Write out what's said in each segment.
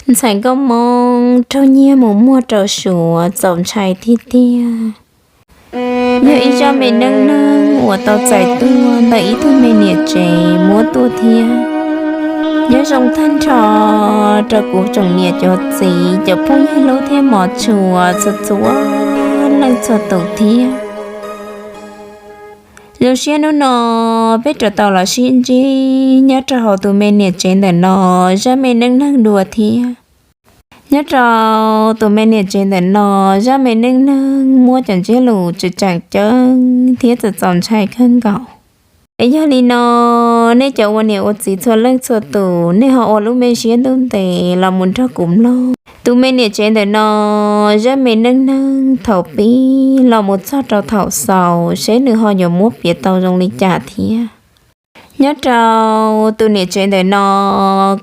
Ntxhais nkauj Hmoob raug nyiag mus muag rau Suav txaus ntshai tiag tiag. Yog ib zaj me neej neeg uas tau txais tuaj ntawm ib tug me niam tsev muab tuaj thiab. Nyob zoo tag nrho rau kuv tsoom niam cov txiv cov phooj ywg hlub thiab hmov tshua txhua txhua leej txhua tus thiab. Zoo siab hnub no peb rov tau los sib ntsib nyob rau hauv tus me niam tsev ntawm no zaj me neej neeg dua thiab. Nyob rau tus me niam tsev ntawm no zaj me neej neeg muab cov ntsiab lus tseem tseem ceeb thiab txaus txaus ntshai kawg nkaus. Es yog li no, nej cov ua niam ua txiv txhua leej txhua tus nej ho ua lub me siab ntuj ntev los mus nrog kuv mloog tus me niam tsev ntawm no zaj me neej neeg thaum pib los mus txog rau thaum xaus seb nws ho yuav muab piav tau zoo li cas thiab. Nyob rau tus niam tsev ntawm no,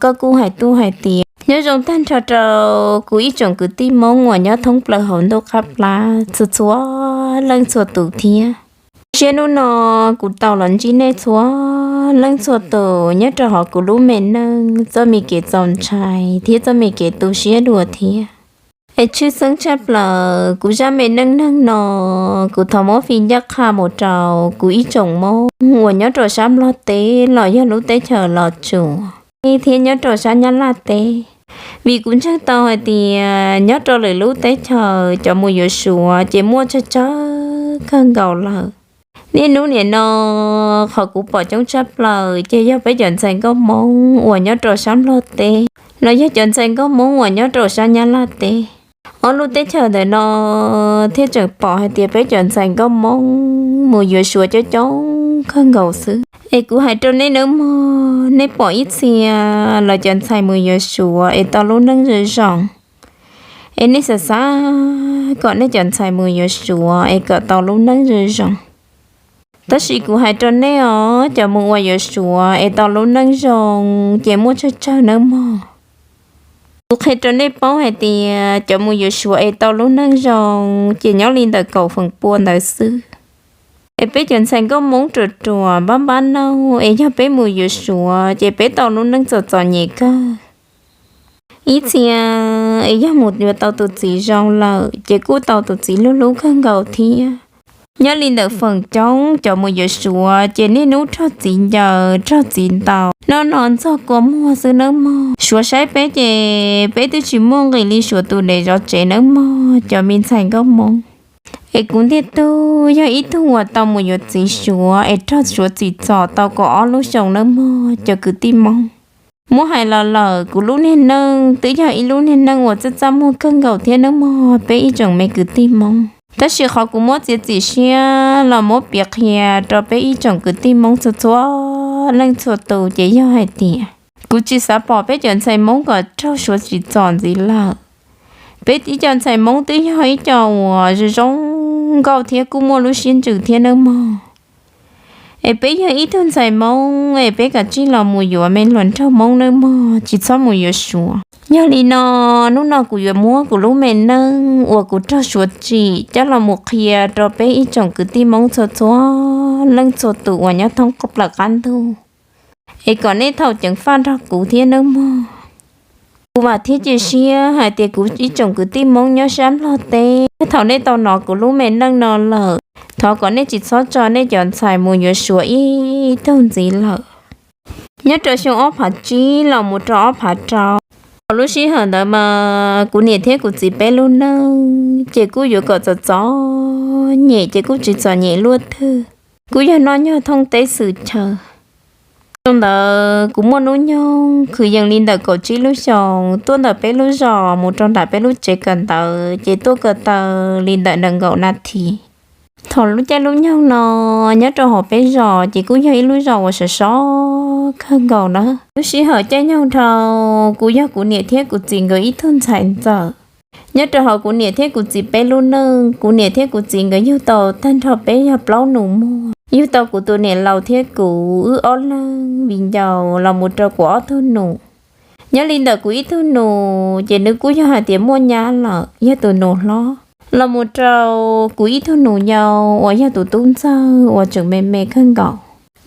koj kuj hais tuaj hais tias nyob zoo tag nrho rau kuv ib tsoom kwv tij Hmoob uas nyob thoob plaws hauv ntuj qab plab txhua txhua leej txhua tus thiab. Siab hnub no kuv tau los ntsib nej txhua leej txhua tus nyob rau hauv kuv lub me neej txoj me kev txaus ntshai thiab txoj me kev tu siab dua thiab. Es tshwj xeeb tshaj plaws kuv zaj me neej neeg no, kuv thov muab fij ncaj qha mus rau kuv ib tsoom Hmoob uas nyob rau sab Nplog teb los yog lub teb chaws Los Tsuas thiab nyob rau sab Nyab Laj teb. Vim kuv ntseeg tau hais tias nyob rau lwm lub teb chaws cov mus yuav Suav ces muaj tsawg tsawg kawg nkaus lawm. Niaj hnub nim no qhov kuv pom coob tshaj plaws ces yog peb cov ntxhais nkauj Hmoob uas nyob rau sab Nplog teb los yog cov ntxhais nkauj Hmoob uas nyob rau sab Nyab Laj teb. Ob lub teb chaws ntawm no thiaj tseem pom hais tias peb cov ntxhais nkauj Hmoob mus yuav Suav coob coob kawg nkaus xwb. Es kuv hais rau nej nawb mog, nej pom ib txhia lawv cov ntxhais mus yuav Suav es tau lub neej zoo zoo, es nej xav xav kom nej cov ntxhais mus yuav Suav es kom tau lub neej zoo zoo. Tab sis kuv hais rau nej os, cov mus ua yuav Suav es tau lub neej zoo ces muaj tsawg tsawg nawb mog. Kuv qhia rau nej paub hais tias cov mus yuav Suav es tau lub neej zoo ces nyob li ntawm kaum feem pua ntawd xwb. Es peb cov ntxhais nkauj Hmoob ruam ruam npab npab nauj es yog peb mus yuav Suav ces peb tau lub neej txom txom nyem kawg. Ib txhia es yog mus yuav tau tus txiv zoo lawm ces kuj tau tus txiv hlub hlub kawg nkaus thiab. Nyob li ntawm feem coob cov mus yuav Suav ces niaj hnub raug txiv ncaws raug txiv ntaus noj no ntxog kua muag xwb nawb mog. Suav saib peb ces peb twb tsis muaj nqis li Suav tus dev zov tsev nawb mog cov me ntxhais nkauj Hmoob. Es kuv ntiag tug yog ib tug uas tau mus yuav txiv Suav es raug Suav txim txom tau kaum ob lub xyoos nawb mog cov kwv tij Hmoob. Muab hais los lawm kuv lub niag neej twb yog ib lub niag neej uas txaj txaj muag kawg nkaus thiab nawb mog peb ib tsoom me kwv tij Hmoob. Tab sis qhov kuv muab txiav txim siab los muab piav qhia rau peb ib tsoom kwv tij Hmoob txhua txhua leej txhua tus ces yog hais tias kuv tsis xav pom peb cov ntxhais Hmoob kom raug Suav txim txom ntxiv lawm. Peb ib co ntxhais Hmoob twb yog ib co uas zoo zoo nkauj thiab kuj muaj lub siab ntsws thiab nawb mog. Es peb yog ib tug ntxhais Hmoob es peb kav tsij los mus yuav me hluas nraug Hmoob nawb mog, tsis txhob mus yuav Suav. Yog li no, hnub no kuv yuav muab kuv lub me neej uas kuv raug Suav txim coj los mus qhia rau peb ib tsoom kwv tij Hmoob txhua txhua leej txhua tus uas nyob thoob plaws qab ntug, es kom nej thaum ceev faj nrog kuv thiab nawb mog. Kuv vam thiab cia siab hais tias kuv ib tsoom kwv tij Hmoob nyob sab Nplog teb, thaum nej tau hnov kuv lub me neej no lawm, thov kom nej tsis txhob tso nej cov ntxhais mus yuav Suav ib tug ntxiv lawm. Nyob rau xyoo ob phav tsib los mus rau ob phav rau, thaum lub sij hawm ntawd mas kuv niam thiab kuv txiv peb lub neej ces kuj yuav kom txom txom nyem ces kuj tsis txom nyem luaj twg, kuj yog noj nyuag thooj teb xwm chaw. Xyoo ntawd kuv muaj hnub nyoog kwv yees li ntawm kaum tsib lub xyoos, tuaj ntawm peb lub zos mus rau nram peb lub tsev kawm ntawv ces tuaj ko taw li ntawm nees nkaum nas this. Thaum lub caij lub nyoog no, nyob rau hauv peb zos ces kuj yog ib lub zos uas sov sov kawg nkaus na. Lub sij hawm caij nyoog dhau, kuv yog kuv niam thiab kuv txiv nkawd ib tug ntxhais ntxawm. Nyob rau hauv kuv niam thiab kuv txiv peb lub neej, kuv niam thiab kuv txiv nkawd yug tau tag nrho peb yog plaub nus muag, yug tau kuv tus niam laus thiab kuv wb ob leeg viv ncaus los mus rau kuv ob tug nus. Nyob li ntawm kuv ib tug nus ces nws kuj yog hais tias muaj nyab lawm, yog tus nus hlob, los mus rau kuv ib tug nus yau uas yog tus tub ntxawg uas tseem me me kawg nkaus.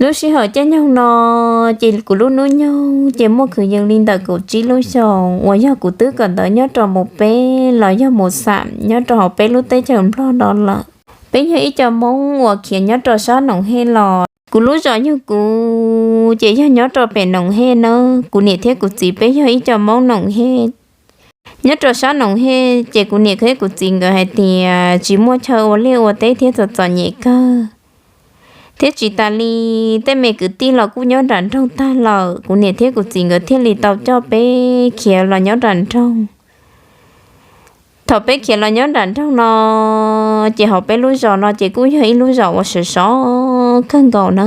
Lub sij hawm caij nyoog no ces kuv lub hnub nyoog ces muaj kwv yees li ntawm kaum tsib lub xyoos uas yog kuv twb kawm ntawv nyob rau mus peb los yog mus xam nyob rau hauv peb lub teb chaws Nplog no lawm. Peb yog ib co Hmoob uas khiav nyob rau sab Noom Hej los. Kuv lub zos yug kuv ces yog nyob rau pem Noom Hej nawb. Kuv niam thiab kuv txiv peb yog ib co Hmoob Noom Hej. Nyob rau sab Noom Hej ces kuv niam thiab kuv txiv nkawd hais tias tsis muaj chaw ua liaj ua teb thiab txom txom nyem kawg. Thiab tsis tas li, tej me kwv tij los kuj nyob nram nroog tag lawm, kuv niam thiab kuv txiv nkawd thiaj li tau coj peb khiav los nyob nram nroog. Thaum peb khiav los nyob nram nroog no, ces hauv peb lub zos no ces kuj yog ib lub zos uas sov sov kawg nkaus na.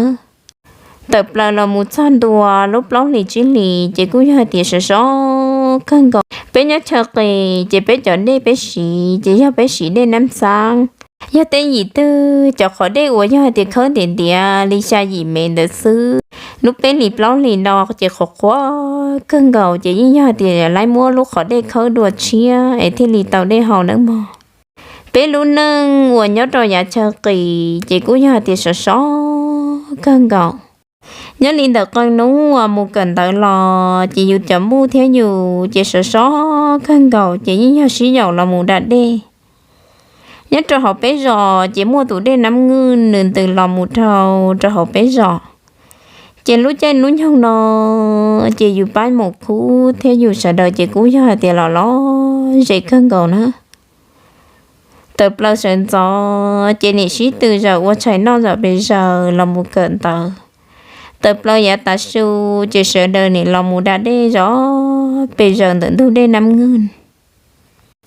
Tawm plaws los mus txog ntua lub plaub hlis tsib hlis ces kuj yog hais tias sov sov kawg nkaus. Peb nyob chaw qis ces peb cov dej peb siv ces yog peb siv dej nab xaab. Yog tej yim twg cov qhov dej uas yog hais tias khawb ntiav ntiav li xya yim mev ntawd xwb, lub peb hlis plaub hlis no ces qhuav qhuav kawg nkaus ces yeej yog hais tias laib muab lub qhov dej khawb dua tshiab es thiaj li tau dej haus nawb mog. Peb lub neej uas nyob rau yav chaw qis ces kuj yog hais tias sov sov kawg nkaus. Nyob li ntawm qee hnub uas mus kawm ntawv los ces yus cov muj thiab yus ces sov sov kawg nkaus ces yeej yog sib yaum los mus da dej. Nyob rau hauv peb zos ces muaj tus dej Nab Nwj nws ntws los mus rau rau hauv peb zos. Ces lub caij hnub nyoog no ces yus pab mus khub thiab yus sawv daws ces kuj yog hais tias los lom zem kawg nkaus na. Tawm plaws sawv ntxov ces nim sib tw zaws ua tshais noj zom pes zaws los mus kawm ntawv. Tawm plaws yav tav su ces sawv daws nim los mus da dej zom pes zaws ntawm ntug dej Nab Nwj.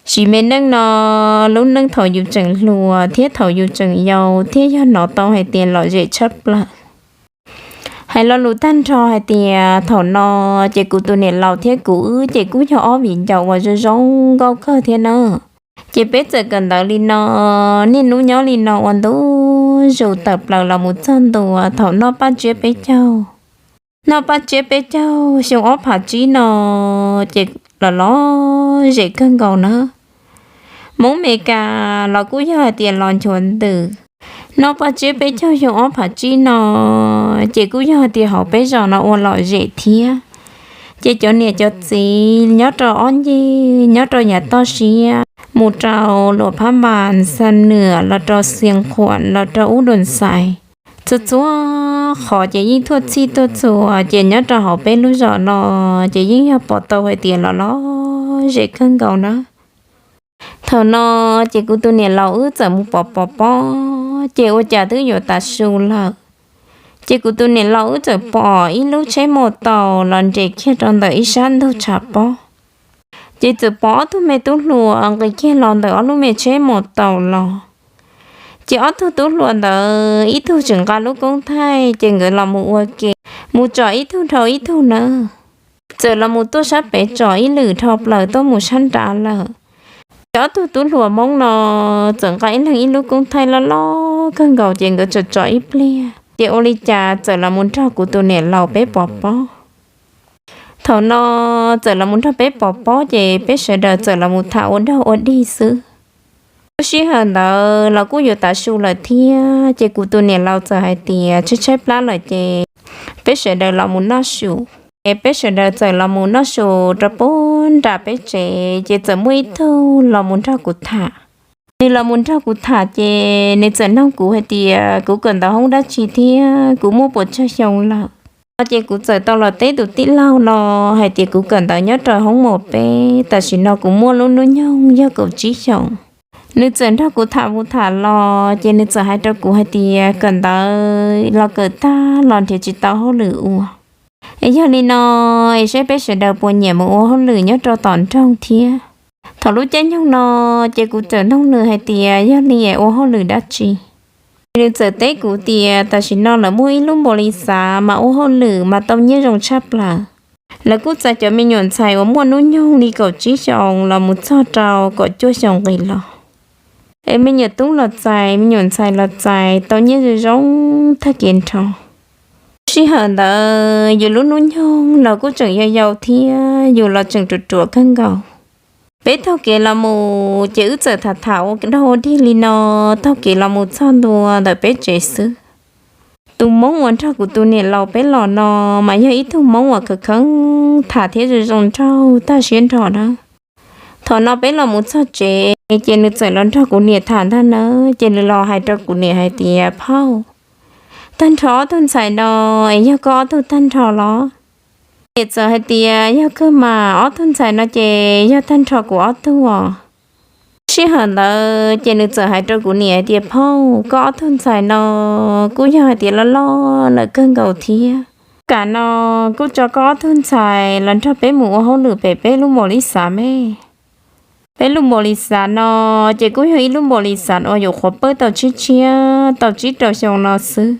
Sim me neej no, lub neej thaum yus tseem hluas thiab thaum yus tseem yau thiab yog hnov tau hais tias lom zem tshaj plaws. Hais lo lus tag nrho hais tias thaum no ces kuv tus niam laus thiab kuv wb ces kuj yog ob viv ncaus uas zoo zoo nkauj kawg thiab na. Ces peb txawm kawm ntawv li no, niaj hnub nyob li no ua ntu zus tawm plaws los mus txog ntua thaum noj paj tsiab peb caug. Noj paj tsiab peb caug xyoo ob phav tsib no ces los lom zem kawg nkaus na. Hmoob Mes Kas los kuj yog hais tias los nchuav ntws. Noj paj tsiab peb caug xyoo ob phav tsib no ces kuj yog hais tias hauv peb zos no ua lom zem thiab. Ces cov niam cov txiv nyob rau ob ncig, nyob rau yav toj siab mus rau Luam Phab Npas, Xa Nwam los rau Xia Qhuam los rau Ub Dua Xais, txhua txhua qhov ces yeej tuaj txhij tuaj txhua ces nyob rau hauv peb lub zos no ces yeej yog pom tau hais tias los lom zem kawg nkaus na. Thaum no ces kuv tus niam laus wb txawm mus pov pov pob ces ua cas twb yuav tav su lawm. Ces kuv tus niam laus wb txawm pom ib lub tsheb maus taus los nres kiag rau ntawm ib sab ntug tshav pob. Ces txawm pom ob tug me tub hluas nqis kiag los ntawm ob lub me tsheb maus taus los. Ces ob tug tub hluas ntawd ib tug tseem nqa lub koob thaij ces nkawd los mus ua ke, mus tsom ib tug dhau ib tug nawb. Txawm los mus tuaj sab pem tsom ib lwm dhau plaws tuaj mus sab nrad lawm. Ces ob tug tub hluas Hmoob no txawm nqa ib leeg ib lub koob thaij loj loj kawg nkaus ces nkawd tsom tsom ib pliag ces ua li cas txawm los mus nrog kuv tus niam laus peb pov pob. Thaum no txawm los mus nrog peb pov pob ces peb sawv daws txawm los mus tham ua dog ua dig xwb. Lub sij hawm ntawd los kuj yuav tav su lawm thiab ces kuv tus niam laus txawm hais tias tshaib tshaib plab lawm ces peb sawv daws los mus noj su. Ces peb sawv daws txawm los mus noj su rau puag nram peb tsev ces txawm muaj ib tug los mus nrog kuv tham. Nws los mus nrog kuv tham ces nws txawm nug kuv hais tias kuv kawm ntawv hoob dab tsi thiab kuv muaj puas tsawg xyoo lawm. No ces kuv txawm tau los teb tus tij laug no hais tias kuv kawm ntawv nyob rau hoob mos peb, tam sim no kuv muaj lub hnub nyoog yog kaum tsib xyoos. Nws txawm nrog kuv tham mus tham los ces nws txawm hais rau kuv hais tias kawm ntawv los kawm tag los nrhiav tsis tau hauj lwm ua. Es yog li no, es saib peb sawv daws puas nyiam mus ua hauj lwm nyob rau tom nroog thiab. Thaum lub caij nyoog no ces kuv txawm nug nws hais tias yog li es ua hauj lwm dab tsi. Nws txawm teb kuv tias tam sim no lawv muaj ib lub npaus li xav mas ua hauj lwm mas tau nyiaj zoo tshaj plaws. Lawv kuj txais cov me nyuam ntxhais uas muaj hnub nyoog li kaum tsib xyoos los mus txog rau kaum cuaj xyoos nqis los. Es me nyuam tub los txais, me nyuam ntxhais los txais, tau nyiaj zoo zoo tag kev nrho. Lub sij hawm ntawd yus lub hnub nyoog los kuj tseem yau yau thiab yus los tseem ruam ruam kawg nkaus. Peb taug kev los mus ces wb txawm tham tham ua dog ua dig li no, taug kev los mus txog ntua ntawm peb tsev xwb. Tus hmoob uas nrog kuv tus niam laus peb los no mas yog ib tug hmoob uas khawv kheev tham thiab zoo zoo nraug tag siab nrho na. Thaum no peb los mus txog tsev ces nws txawm los nrog kuv niam tham ntag na. Ces nws los hais rau kuv niam hais tias, Phauj, tag nrho ob tug ntxhais no es yog koj ob tug tag nrho los? Niam txawm hais tias, Yog kawg mas, ob tug ntxhais no ces yog tag nrho kuv ob tug os. Sij hawm ntawd ces nws txawm hais rau kuv niam hais tias, Phauj, koj ob tug ntxhais no kuj yog hais tias loj loj lawm kawg nkaus thiab. Kam no kuj tso koj ob tug ntxhais los nrog peb mus ua hauj lwm pem peb lub npaum li xav me. Peb lub npaum li xav no ces kuj yog ib lub npaum li xav uas yuav qhuav pawj tau tshiab tshiab tau tsib rau xyoo no xwb.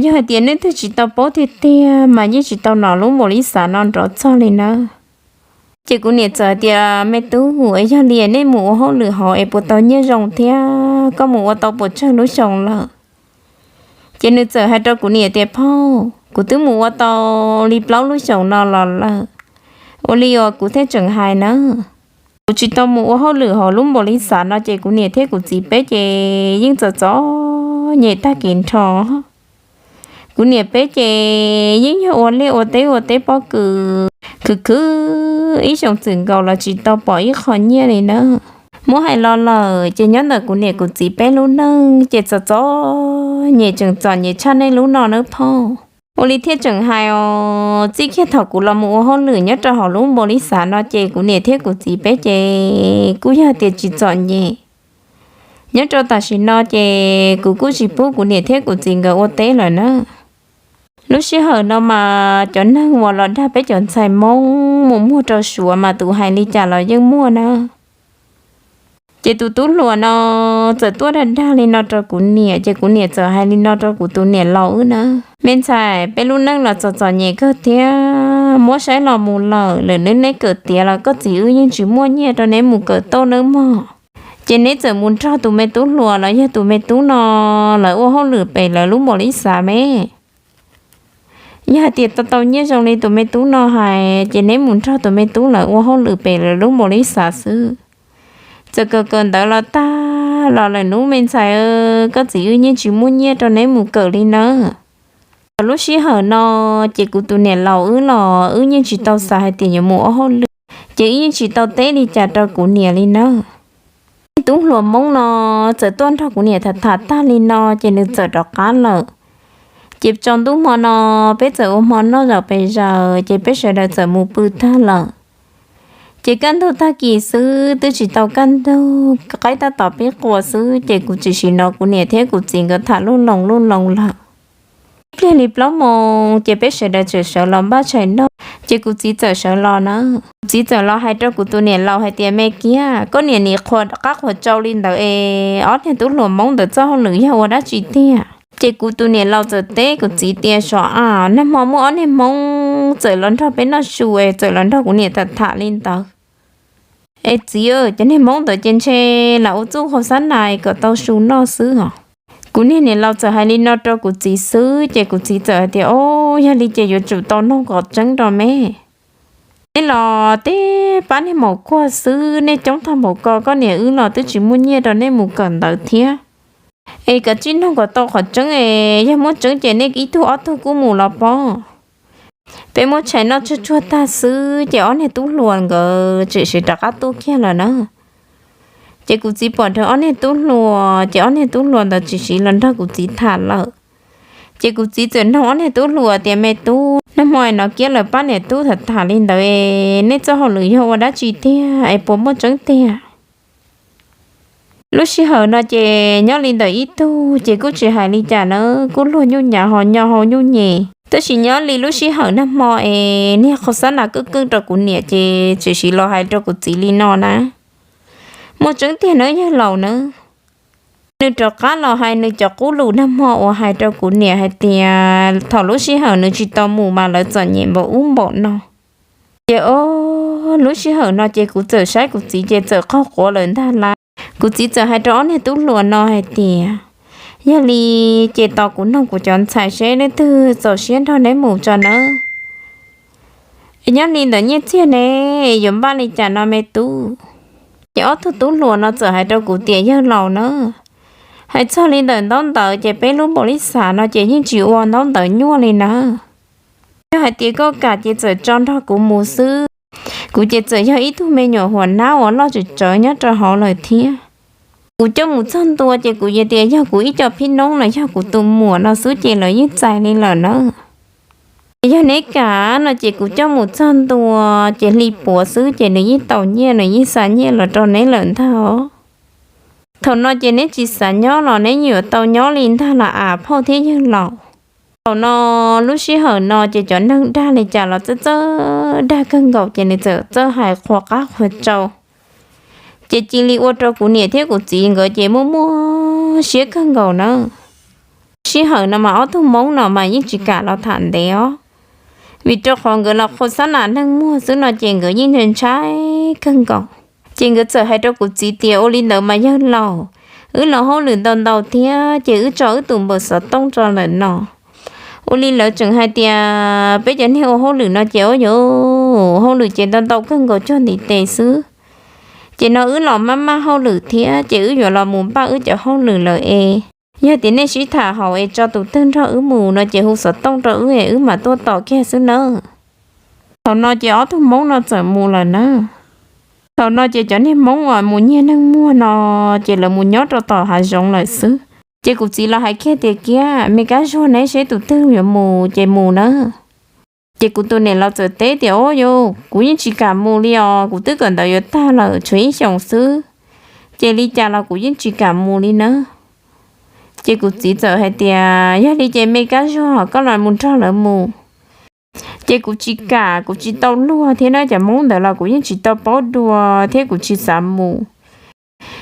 Yog hais tias nej twg tsis tau paub tiag tiag mas yeej tsis tau hnov lub npaum li xav no nrov txog li nawb. Ces kuv niam txawm hais tias, Me tub, es yog li nej mus ua hauj lwm hauv es puas tau nyiaj zoo thiab koj mus ua tau puas tsawg lub xyoo lawm? Ces nws txawm hais rau kuv niam tias, Phauj, kuv twb mus ua tau li plaub lub xyoos no los lawm, ua li uas kuv thiaj tseem hais na. Kuv tsis tau mus ua hauj lwm hauv lub npaum li xav no ces kuv niam thiab kuv txiv peb ces yeej txom txom nyem tag kev nrho. Kuv niam peb ces yeej yog ua liaj ua teb ua teb pob kws khwv khwv ib xyoos txwm nkaus los tsis tau pom ib qho nyiaj li na. Muab hais los lawm ces nyob ntawm kuv niam kuv txiv peb lub neej ces txom txom nyem tseem txom nyem tshaj nej lub no nawb phauj. Ua li thiaj tseem hais os, txij kiag thaum kuv los mus ua hauj lwm nyob rau hauv lub npaum li xav no ces kuv niam thiab kuv txiv peb ces kuj yog tias tsis txom nyem. Nyob rau tam sim no ces kuv kuj tsis pub kuv niam thiab kuv txiv nkawd ua teb lawm na. Lub sij hawm no mas cov neeg uas los dag peb cov ntxhais Hmoob mus muag rau Suav mas tus hais li cas los yeej muaj na. Ces tus tub hluas no txawm tuaj dag dag li no rau kuv niam, ces kuv niam txawm hais li no rau kuv tus niam laus wb na, Me ntxhais, peb lub neej los txom txom nyem kawg thiab, muab saib los mus lawm, lawm neb kawm tiav los koj txiv wb yeej tsis muaj nyiaj rau neb mus kawm tau nawb mog. Ces neb txawm mus nrog tus me tub hluas los yog tus me tub no lawv ua hauj lwm pem lawv lub npaum li xav me. Yog hais tias tau tau nyiaj zoo li tus me tub no hais ces neb mus nrog tus me tub lawv ua hauj lwm pem lawv lub npaum li xav xwb. Txawm kawm kawm ntawv los tag los lawm hnub, me ntxhais, koj txiv wb yeej tsis muaj nyiaj rau neb mus kawm li nawb. Thaum lub sij hawm no ces kuv tus niam laus wb los wb yeej tsis tau xav hais tias yuav mus ua hauj lwm, ces wb yeej tsis tau teb li cas rau kuv niam li nawb. Tub hluas Hmoob no txawm tuaj nrog kuv niam tham tham tag li no ces nws txawm rov qab lawm. Ces tsaus ntuj hmo no peb txawm ua hmo noj zaum pes zaws ces peb sawv daws txawm mus pw tag lawm. Ces kaj ntug tag kis xwb, twb tsis tau kaj ntug, qaib tab tom pib qua xwb ces kuv tsis sim hnov kuv niam thiab kuv txiv nkawd tham luj loos luj loos lawm. Ib pliag li plaub moos ces peb sawv daws txawm sawv los npaj tshais noj, ces kuv txiv txawm sawv los na. Kuv txiv txawm los hais rau kuv tus niam laus hais tias, Me kiag, koj niam nim qhuas qab qhuas tsau li ntawd es ob niag tub hluas Hmoob ntawd txoj hauj lwm yog ua dab tsi tiag? Ces kuv tus niam laus txawm teb kuv txiv tias, Sav a, nag hmo muaj ob niag Hmoob txawm los nrog peb noj su es txawm los nrog kuv niam tham tham li ntawd. Es txiv, cov niag Hmoob ntawd ces ntshe lam ua txuj qhau xab nas kom tau su noj xwb os. Kuv niag niam laus txawm hais li no rau kuv txiv xwb ces kuv txiv txawm hais tias, O, yog li ces yuav tsum tau noog kom tseeb rau me. Neb los teb pab niag maum kuag xwb, nej coob tag npaum ko, koj niam wb los twb tsis muaj nyiaj rau nej mus kawm ntawv thiab. Es kav tsij noog kom tau qhov tseeb es yog muaj tseeb ces nej ib tug ob tug kuj mus los pob. Peb muab tshais noj tsuag tsuag tag xwb ces ob niag tub hluas nkawd tseem siv rov qab tuaj kiag lawm na. Ces kuv txiv pom nrog ob niag tub hluas ces ob niag tub hluas ntawd tsis siv los nrog kuv txiv tham lawm. Ces kuv txiv txawm noog ob niag tub hluas tias, Me tub, nag hmo no kiab lawv pab niam tub tham tham li ntawd es nej txoj hauj lwm yog ua dab tsi tiag es puas muaj tseeb tiag? Lub sij hawm no ces nyob li ntawm ib tug ces kuj tsis hais li cas na, kuj luag nyuj nyav ho nyo hau nyuj nyem. Tab sis nyob li lub sij hawm nag hmo es niag qhau xab nas keej keej rau kuv niam ces tseem siv los hais rau kuv txiv li no na, Muaj tseeb tiag nawb yawg laus nawb. Nws rov qab los hais nws cov qub lus nag hmo uas hais rau kuv niam hais tias thaum lub sij hawm nws tsis tau mus mas lawv txom nyem npaum ub npaum no. Ces o, lub sij hawm no ces kuv txawm saib kuv txiv ces txawm qaug quav lawm ntag lauj. Kuv txiv txawm hais rau ob niag tub hluas no hais tias, Yog li ces tos kuv noog kuv cov ntxhais seb leej twg txaus siab nrog neb mus tso nawb. Nyob li ntawd nyiaj txiag ne, yuav npaj li cas no me tub? Ces ob tug tub hluas no txawm hais rau kuv tias, Yawg laus na, Hais txog li ntawm ntaub ntawv ces peb lub npaum li xav no ces yeej tsis ua ntaub ntawv nyuaj li nawb. Yog hais tias koj kam ces txawm tso nrog kuv mus xwb. Kuv ces txawm yog ib tug me nyuam huam nab uas loj tsawv tsawv nyob rau hauv lawm thiab. Kuv coj mus txog ntua ces kuv yeej tias yog kuv ib co phib noob los yog kuv tus muam no xwb ces lawv yeej txais li lawm nawb. Yog neb kam no ces kuv coj mus txog ntua ces hli puav xwb ces nws yeej tau nyiaj, nws yeej xa nyiaj los rau neb lawm ntag. Thaum no ces neb tsis xav nyob los neb yuav tau nyob li ntag los as phauj thiab yawg laus. Thaum no lub sij hawm no ces cov neeg dag li cas los txawj txawj dag kawg nkaus ces nws txawm txawj hais qhuas qab qhuas tsau. Ces cia li ua rau kuv niam thiab kuv txiv nkawd ces muaj muaj siab kawg nkaus nawb. Sij hawm no mas ob tug hmoob no mas yeej tsis kam los tham ntev os, vim rau qhov nkawd los qhua xab nas neeg muag xwb no ces nkawd yeej ntshai kawg nkaus. Ces nkawd txawm hais rau kuv txiv tias ua li ntawd mas yawg laus, wb los hauj lwm ntau ntau thiab ces wb tso wb tus npawb xov tooj rau lawm no. Ua li lawv tseem hais tias peb cov neeg ua hauj lwm no ces ua yuav hauj lwm ces ntau ntau kawg nkaus cuag ntiv tes xwb. Ces no wb los maj maj hauj lwm thiab ces wb yuav los mus npaj wb cov hauj lwm lawm es yog tias nej sib tham haum es tso tus twg nrog wb mus no ces hu xov tooj rau wb es wb mam tuaj tos kiag xwb nawb. Thaum no ces ob tug hmoob no txawm mus lawm nawb. Thaum no ces cov niag hmoob uas mus nyiag neeg muag no ces lawv mus nyob rau tom hav zoov lawm xwb. Ces kuv txiv los hais kiag tias kiag me kab zuag neb seb tus twg yuav mus ces mus nawb. Ces kuv tus niam laus txawm teb tias ua yuav kuv yeej tsis kam mus li os, kuv twb kawm ntawv yuav tag lawm tshuav ib xyoos xwb, ces li cas los kuv yeej tsis kam mus li nawb. Ces kuv txiv txawm hais tias yog li ces me kab zuag koj los mus nrog lawv mus. Ces kuv tsis kam, kuv tsis tau luag thiab na, cov hmoob ntawd los kuv yeej tsis tau paub dua thiab kuv tsis xav mus.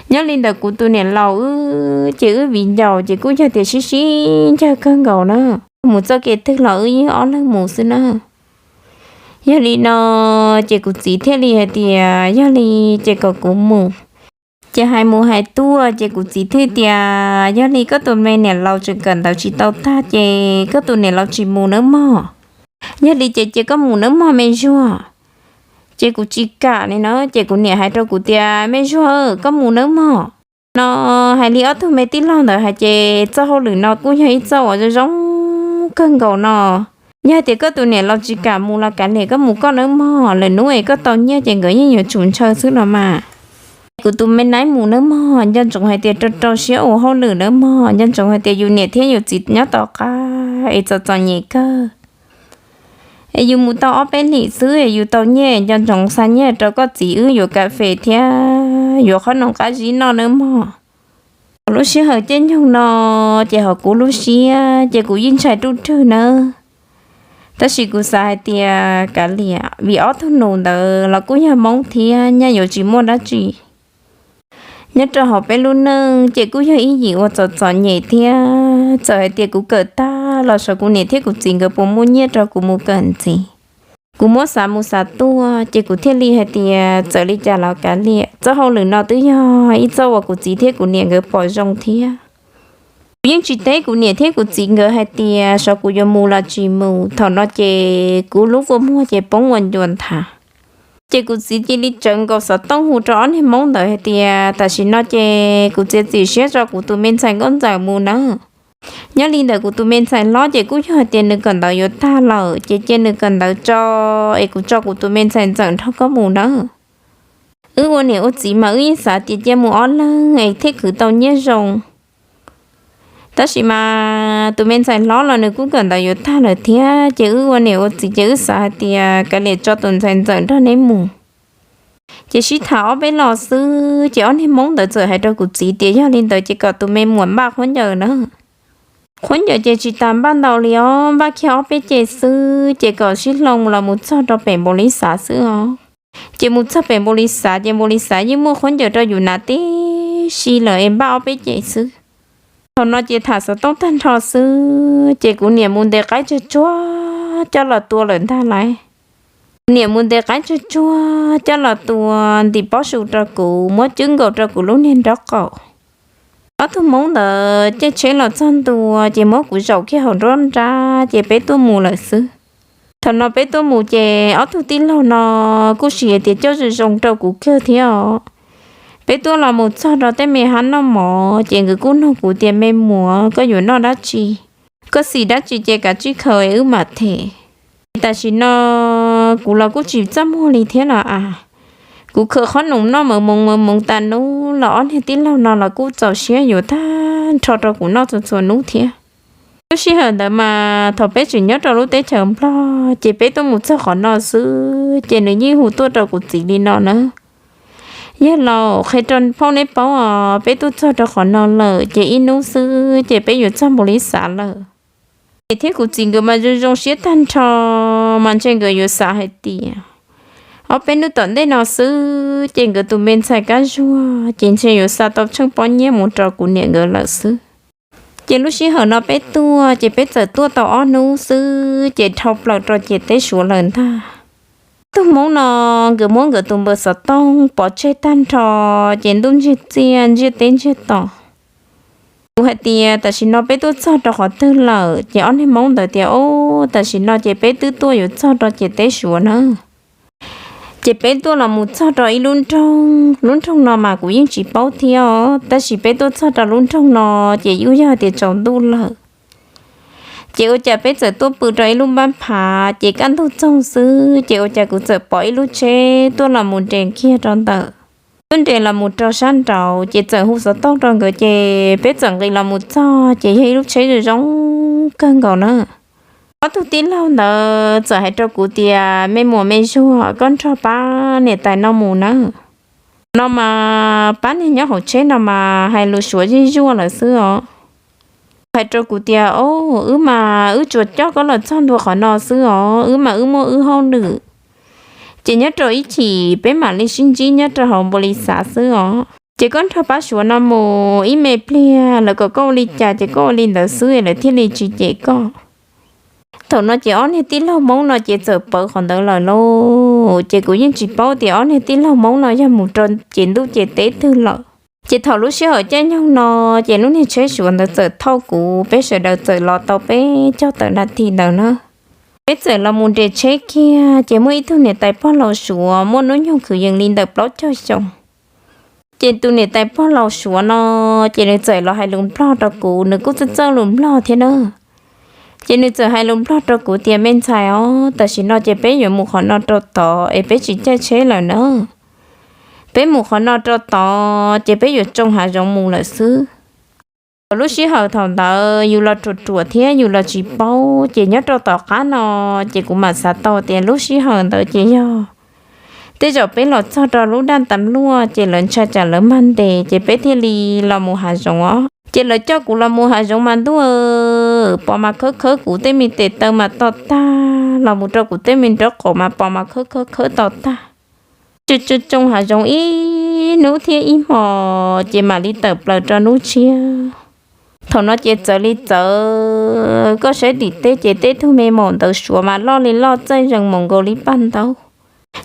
Nyob li ntawd kuv tus niam laus wb ces wb viv ncaus ces kuj yog tias sib sib ncawg kawg nkaus na, mus txoj kev twg los wb yeej ob leeg mus xwb na. Yog li no ces kuv txiv thiaj li hais tias yog li ces kom kuv mus. Ces hais mus hais tuaj ces kuv txiv thiaj tias yog li koj tus me niam laus tseem kawm ntawv tsis tau tag ces koj tus niam laus tsis mus nawb mog. Yog li ces cia koj mus nawb mog me zuag. Ces kuv tsis kam li no ces kuv niam hais rau kuv tias me zuag, koj mus nawb mog. No hais li ob tug me tij laug ntawd hais ces txoj hauj lwm no kuj yog ib txoj uas zoo zoo kawg nkaus no. Yog tias koj tus niam laus tsis kam mus los kav liam koj mus koj nawb mog, lwm hnub es koj tau nyiaj ces nkawd yeej yuav tsum ntshaw xwb los mas. Kuv tus me naib mus nawb mog, nco ntsoov hais tias rau rau siab ua hauj lwm nawb mog, nco ntsoov hais tias yus niam thiab yus txiv nyob tom qab es txom txom nyem kawg. Es yus mus tau ob peb hlis xwb es yus tau nyiaj, nco ntsoov xa nyiaj rau koj txiv wb yuav kas fes thiab yuav qhob noom qab zib noj nawb mog. Thaum lub sij hawm caij nyoog no ces hauv kuv lub siab ces kuv yeej ntshai ruj rwg nawb. Tab sis kuv xav hais tias kav liam, vim ob tug nus ntawd los kuj yog hmoob thiab nyaj yuav tsis muaj dab tsi. Nyob rau hauv peb lub neej ces kuj yog ib yim uas txom txom nyem thiab, txawm hais tias kuv kawm tag los sav kuv niam thiab kuv txiv nkawd puas muaj nyiaj rau kuv mus kawm ntxiv. Kuv muab xav mus xav tuaj ces kuv thiaj li hais tias txawm li cas los kav liam, txoj hauj lwm no twb yog ib txoj uas kuv txiv thiab kuv niam nkawd pom zoo thiab. Kuv yeej tsis teb kuv niam thiab kuv txiv nkawd hais tias sav kuv yuav mus los tsis mus. Thaum no ces kuv lub kua muag ces poob ua ncua nthav. Ces kuv txiv cia li tsawv nkaus xov tooj hu rau ob niag hmoob ntawd hais tias tam sim no ces kuv txiav txim siab tso kuv tus me ntxhais nkauj ntxawm mus nawb. Nyob li ntawm kuv tus me ntxhais hlob ces kuj yog hais tias nws kawm ntawv yuav tag lawm ces cia nws kawm ntawv tso, es kuv tso kuv tus me ntxhais ntxawm nrog koj mus nawb. Wb ua niam ua txiv mas wb yeej xav tias cia mus ob leeg es thiaj khwv tau nyiaj zoo. Tab sis mas tus me ntxhais hlob los nws kuj kawm ntawv yuav tag lawm thiab, ces wb ua niam ua txiv ces wb xav hais tias kav liam tso tus ntxhais ntxawm nrog neb mus. Ces sib tham ob peb los xwb ces ob niag hmoob ntawd txawm hais rau kuv txiv tias yog li ntawd ces kom tus me muam npaj khaub ncaws na. Khaub ncaws ces tsis tas npaj ntau li os, npaj kiag ob peb ce xwb ces kom sib hloov los mus txog rau pem npaum li xav xwb os. Ces mus txog pem npaum li xav ces npaum li xav yeej muaj khaub ncaws rau yus hnav tib si lawm es npaj ob peb ce xwb. Thaum no ces tham xov tooj tag nrho xwb ces kuv niam mus ntes qaib tsawg tsuag coj los tua lawm ntag lauj. Kuv niam mus ntes qaib tsawg tsuag coj los tua ntim pob su rau kuv, muab cwb nkaus rau kuv lub niag nraub qaum. Ob tug hmoob ntawd caij tsheb los txog ntua ces muab kuv zaum kiag hauv nruab nrab ces peb tuaj mus lawm xwb. Thaum no peb tuaj mus ces ob tug tij laug no kuj sim hais tias coj zoo zoo rau kuv kawg thiab os. Peb tuaj los mus txog rau tej me hab noj mov ces nkawd kuj nug kuv tias, Me muam, koj yuav noj dab tsi? Koj xim dab tsi ces kav tsij khaws es wb mam them. Tam sim no kuv los kuj tsis txaj muag li thiab los as. Kuv khaws qhob noom noj mawv moov mawv moov tas nub los ob niag tij laug no los kuj txaus siab yuav tag nrho rau kuv noj txhua txhua hnub thiab. Lub sij hawm ntawd mas thaum peb tseem nyob rau lub teb chaws Nplog ces peb tuaj mus txog qhov no xwb ces nws yeej hu tuaj rau kuv txiv li no na, Yawg laus, qhia rau phauj neb paub os, peb tuaj txog rau qhov no lawm ces ib hnub xwb ces peb yuav txog npaum li xav lawm. Ces thiab kuv txiv nkawd mas zoo zoo siab tag nrho, mas ntshe nkawd yuav xav hais tias ob peb hnub tom ntej no xwb ces nkawd tus me ntxhais Kab Zuag ces ntshe yuav xa tau tsheej pob nyiaj mus rau kuv niam nkawd lawm xwb. Ces lub sij hawm no peb tuaj ces peb txawm tuaj tau ob hnub xwb ces dhau plaws rau ciam teb Suav lawm ntag. Tug Hmoob no nkawd muab nkawd tus npawb xov tooj pov tseg tag nrho ces ntuj ntsiag txiaj ntsiag teb ntsiag to. Kuv hais tias, Tam sim no peb tuaj txog rau qhov twg lawm? Ces ob niag Hmoob ntawd tias, Ob, tam sim no ces peb twb tuaj yuav txog rau ciam teb Suav na. Ces peb tuaj los mus txog rau ib lub nroog, lub nroog no mas kuv yeej tsis paub thiab os, tab sis peb tuaj txog rau lub nroog no ces yuj yog tias tsaus ntuj lawm. Ces ua cas peb txawm tuaj pw rau ib lub npab phav ces kaj ntug txoog xwb ces ua cas kuv txawm pom ib lub tsheb tuaj los mus nres kiag rau ntawm, tuaj nres los mus rau sab nraud ces txawm hu xov tooj rau nkawd ces peb txawm nqis los mus txog ces yog ib lub tsheb zoo zoo kawg nkaus na. Ob tug tij laug ntawd txawm hais rau kuv tias, Me muam me zuag, koj nrog pab niam tais no mus nawb. No mas pab niag nyob hauv tsheb no mas hais lus Suav zig zuaj lawm xwb os. Hais rau kuv tias, Ob, wb mas wb tsuas coj koj los txog ntua qhov no xwb os, wb mas wb muaj wb hauj lwm, ces nyob rau ib chim peb mam li sib ntsib nyob rau hauv npaum li xav xwb os. Ces koj nrog pab Suav no mus ib me pliag lawv kom koj ua li cas ces koj ua li ntawd xwb lawv thiaj li tsis cem koj. Thaum no ces ob niag tij laug Hmoob no ces txawm pawv qhov ntawd lawm lauj. Ces kuv yeej tsis paub tias ob niag tij laug Hmoob no yog mus rau ces ntuj ces teb twg lawm. Ces thaum lub sij hawm caij nyoog no ces lub niag tsheb Suav ntawd txawm thauj kuv, peb sawv daws txawm los tau peb caug tawm nas this ntawd na. Peb txawm los mus nres tsheb kiag ces muaj ib tug niam tais pog laus Suav muaj hnub nyoog kwv yees li ntawm plaub caug xyoo. Ces tus niam tais pog laus Suav no ces nws txawm los hais lus Nplog rau kuv, nws kuj txawj txawj lus Nplog thiab na. Ces nws txawm hais lus Nplog rau kuv tias, Me ntxhais os, tam sim no ces peb yuav mus qhov no rau tod es peb tsis caij tsheb lawm na. Peb mus qhov no rau tod ces peb yuav tsoo hav zoov mus lawm xwb. Thaum lub sij hawm thaum ntawd yus los ruam ruam thiab yus los tsis paub ces nyob rau tom qab no ces kuv mam xav tau tias lub sij hawm ntawd ces yog tej zaum peb los txog rau lub daj tas luaj ces lawv ntshai tsam lawv mag ntes ces peb thiaj li los mus hav zoov os. Ces lawv coj kuv los mus hav zoov mas ntuj, pos mas khawb khawb kuv tej me tes taw mas to tag, los mus rau kuv tej me nraub qaum mas pos mas khawb khawb khawb to tag. Tsoo tsoo hav zoov ib hnub thiab ib hmo ces mam li tawm plaws rau hnub tshiab. Thaum no ces txawv li txawv, koj saib tim teb ces tej tug me maum ntawv Suav mas loj li loj txaij zees maum nkaus li paj ntaub.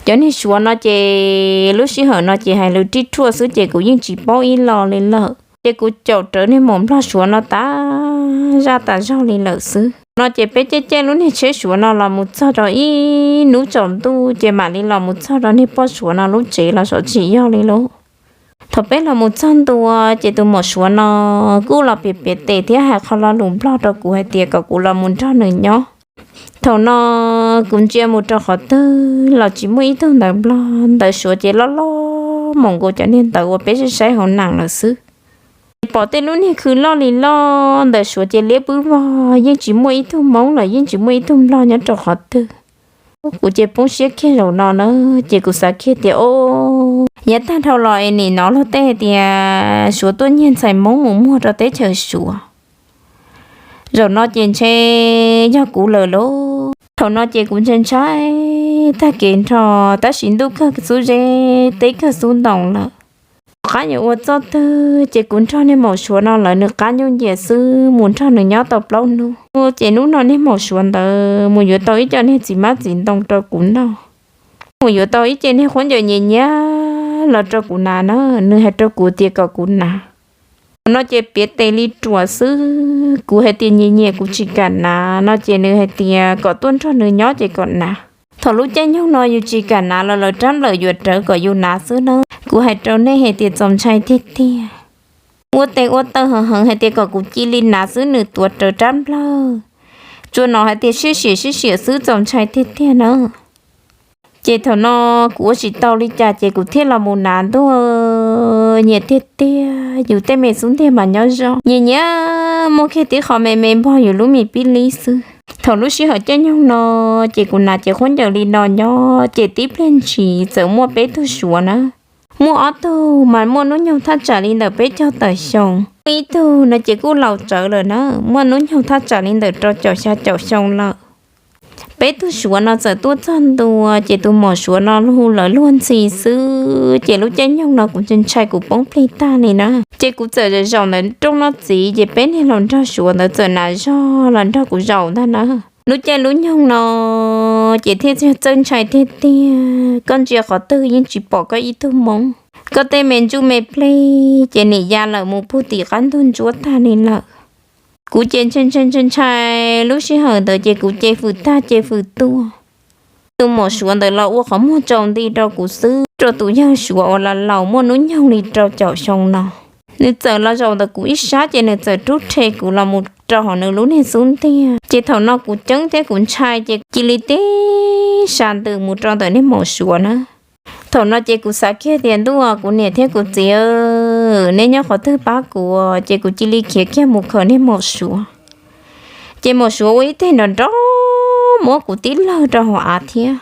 Cov niag Suav no ces lub sij hawm no ces hais lus rij ruaj xwb ces kuv yeej tsis paub ib lo li lawm. Ces kuv caum rawv niag maum Nplog Suav no tas zaj tas zog li lawm xwb. No ces peb caij caij lub niag tsheb Suav no los mus txog rau ib hnub tsaus ntuj ces mam li los mus txog rau niag poj Suav no lub tsev los xyov tsis yog li lauj. Thaum peb los mus txog ntua ces tus maum Suav no kuj los piav piav tes thiab hais qhov lo lus Nplog rau kuv hais tias kom kuv los mus nrog nws nyob. Thaum no kuv ntsia mus rau qhov twg los tsis muaj ib tug ntawv Nplog, ntawv Suav ces loj loj mus nkaus cov niag ntawv uas peb saib saib hauv nas lawm xwb. Ces pom tej lub niag khw loj li loj ntawm Suav ces liab pwb vog, yeej tsis muaj ib tug Hmoob los yeej tsis muaj ib tug Nplog nyob rau qhov twg. Kuv ces poob siab kiag zaum no na, ces kuv xav kiag tias, O, yav tag dhau los es nim no luag tej tias Suav tuaj nyiag ntxhais Hmoob mus muag rau teb chaws Suav, zaum no ces ntshe yog kuv lawm lauj. Thaum no ces kuv ntshai ntshai tag kev nrho, tab sis ntuj kawg xub zeb teb kawg xub ntoo lawm. Qab yuav ua txoj twg ces kuv nrog niag maum Suav no lawv nws qab nyuj nyiam xwb mus nrog nws nyob tau plaub hnub. Ces hnub no niag maum Suav ntawd mus yuav tau ib co niag txiv hmab txiv ntoo rau kuv noj, mus yuav tau ib ce niag khaub ncaws nyias nyias los rau kuv hnav na, nws hais rau kuv tias kom kuv hnav. Thaum no ces piav tes li ruam xwb, kuv hais tias nyias nyias kuv tsis kam hnav no ces nws hais tias kom tuaj nrog nws nyob ces kom hnav. Thaum lub caij nyoog no yus tsis kam hnav los lawv rab nplawm yuav rawv kom yus hnav xwb na. Kuv hais rau nej hais tias txaus ntshai tiag tiag. Ua tes ua taw heev heev hais tias kom kuv cia li hnav xwb nws tuav rawv rab nplawg, tsuas hnov hais tias sib siam sib siam xwb txaus ntshai tiag tiag na. Ces thaum no kuv ua tsis tau li cas ces kuv thiaj los mus hnav ntuj, nyiam tiag tiag, yus tej me xub ntiag mas nyob zoo. Nyiam nyiam muaj kiag tib qho me me npog yus lub me pib lib xwb. Thaum lub sij hawm caij nyoog no ces kuv hnav cev khaub ncaws li no nyob ces tib pliag ntshis txawm muaj peb tug Suav na, muaj ob tug mas muaj hnub nyoog thaj tsam li ntawm peb caug tawm xyoo, muaj ib tug no ces kuj laus tsawv lawm na, muaj hnub nyoog thaj tsam li ntawm rau caum xya caum xyoo lawm. Peb tug Suav no txawm tuaj txog ntua ces tus maum Suav no hu lawv luag ntxhi xwb ces lub caij nyoog no kuv ntshai ntshai kuv poob plig tag li na. Ces kuv txawm zaum ntawm rooj noj txiv ces peb niag hluas nraug Suav ntawd txawm hnav zog los nrog kuv zaum ntag na. Lub caij lub nyoog no ces thiaj txawj ntshai tiag tiag, koj ntsia qhov twg yeej tsis pom koj ib tug Hmoob. Koj tej me ntsuj me plig ces nim ya lawm mus puag tim qab ntug ntsuab tag li lawm. Kuv ces ntshai ntshai ntshai ntshai, lub sij hawm ntawd ces kuv ces fwm tag ces fwm tuaj. Tus maum Suav ntawd los ua qhov muag tsaus nti rau kuv xwb, rau tus yawg Suav uas laus laus muaj hnub nyoog li rau caum xyoo no. Nws txawm los zaum ntawm kuv ib sab ces nws txawm rub rhe kuv los mus rau hauv nws lub niag xub ntiag. Ces thaum no kuv ceeb thiab kuv ntshai ces cia li tib sa ntws mus rau ntawm niag maum Suav na. Thaum no ces kuv xav kiag tias ntuj, kuv niam thiab kuv txiv, neb nyob qhov twg pab kuv, ces kuv cia li khiav kiag mus khawm niag maum Suav. Ces maum Suav ua ib teg nrov nrov muab kuv tib lawg rau hauv av thiab.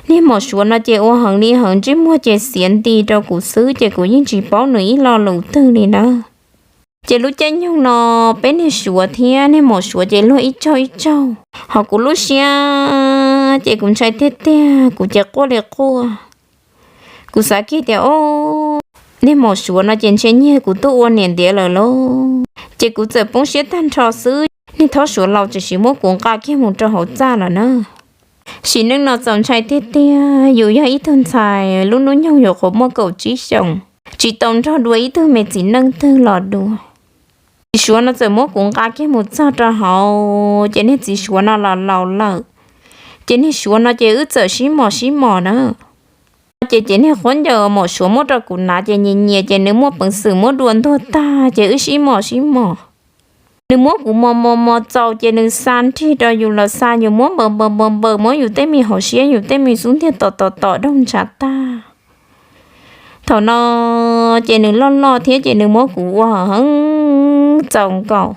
Niag maum Suav no ces ua heev li heev, ntsej muag ces xiav nti rau kuv xwb ces kuv yeej tsis paub nws ib lo lus twg li na. Ces lub caij nyoog no peb niag Suav thiab niag maum Suav ces luag ib tsaug ib tsaug, hos kuv lub siab ces kuv ntshai tiag tiag, kuv ces quaj li quaj. Kuv xav kiag tias, o, niag maum Suav no ces ntshe nyiag kuv tuaj ua niam ntiav lawm lauj. Ces kuv txawm poob siab tag nrho xwb, niag thaub Suav laus tseem sim muab kuv nqa kiag mus rau hauv txaj lawm na. Sim neej no txaus ntshai tiag tiag, yus yog ib tug ntxhais lub hnub nyoog yuav qhuav muaj kaum tsib xyoos, tsis tau nrog dua ib tug me txiv neej twg los dua. Txiv Suav no txawm muab kuv nqa kiag mus txog rau hauv, ces niag txiv Suav no los laus lawm. Ces niag Suav no ces wb txawm sib mos sib mos na. Ces ces niag khaub ncaws maum Suav muab rau kuv hnav ces nyias nyias ces nws muaj peev xwm muab dua ntuag tag ces wb sib mos sib mos. Nws muab kuv mos mos mos txaus ces nws xa nrig rau yus los xa, yus muab npaws npaws npaws npaws, muab yus tej me hauv siab yus tej me xub ntiag tom tom tom doog ntshav tag. Thaum no ces nws loj loj thiab ces nws muab kuv ua heev txaus nkaus.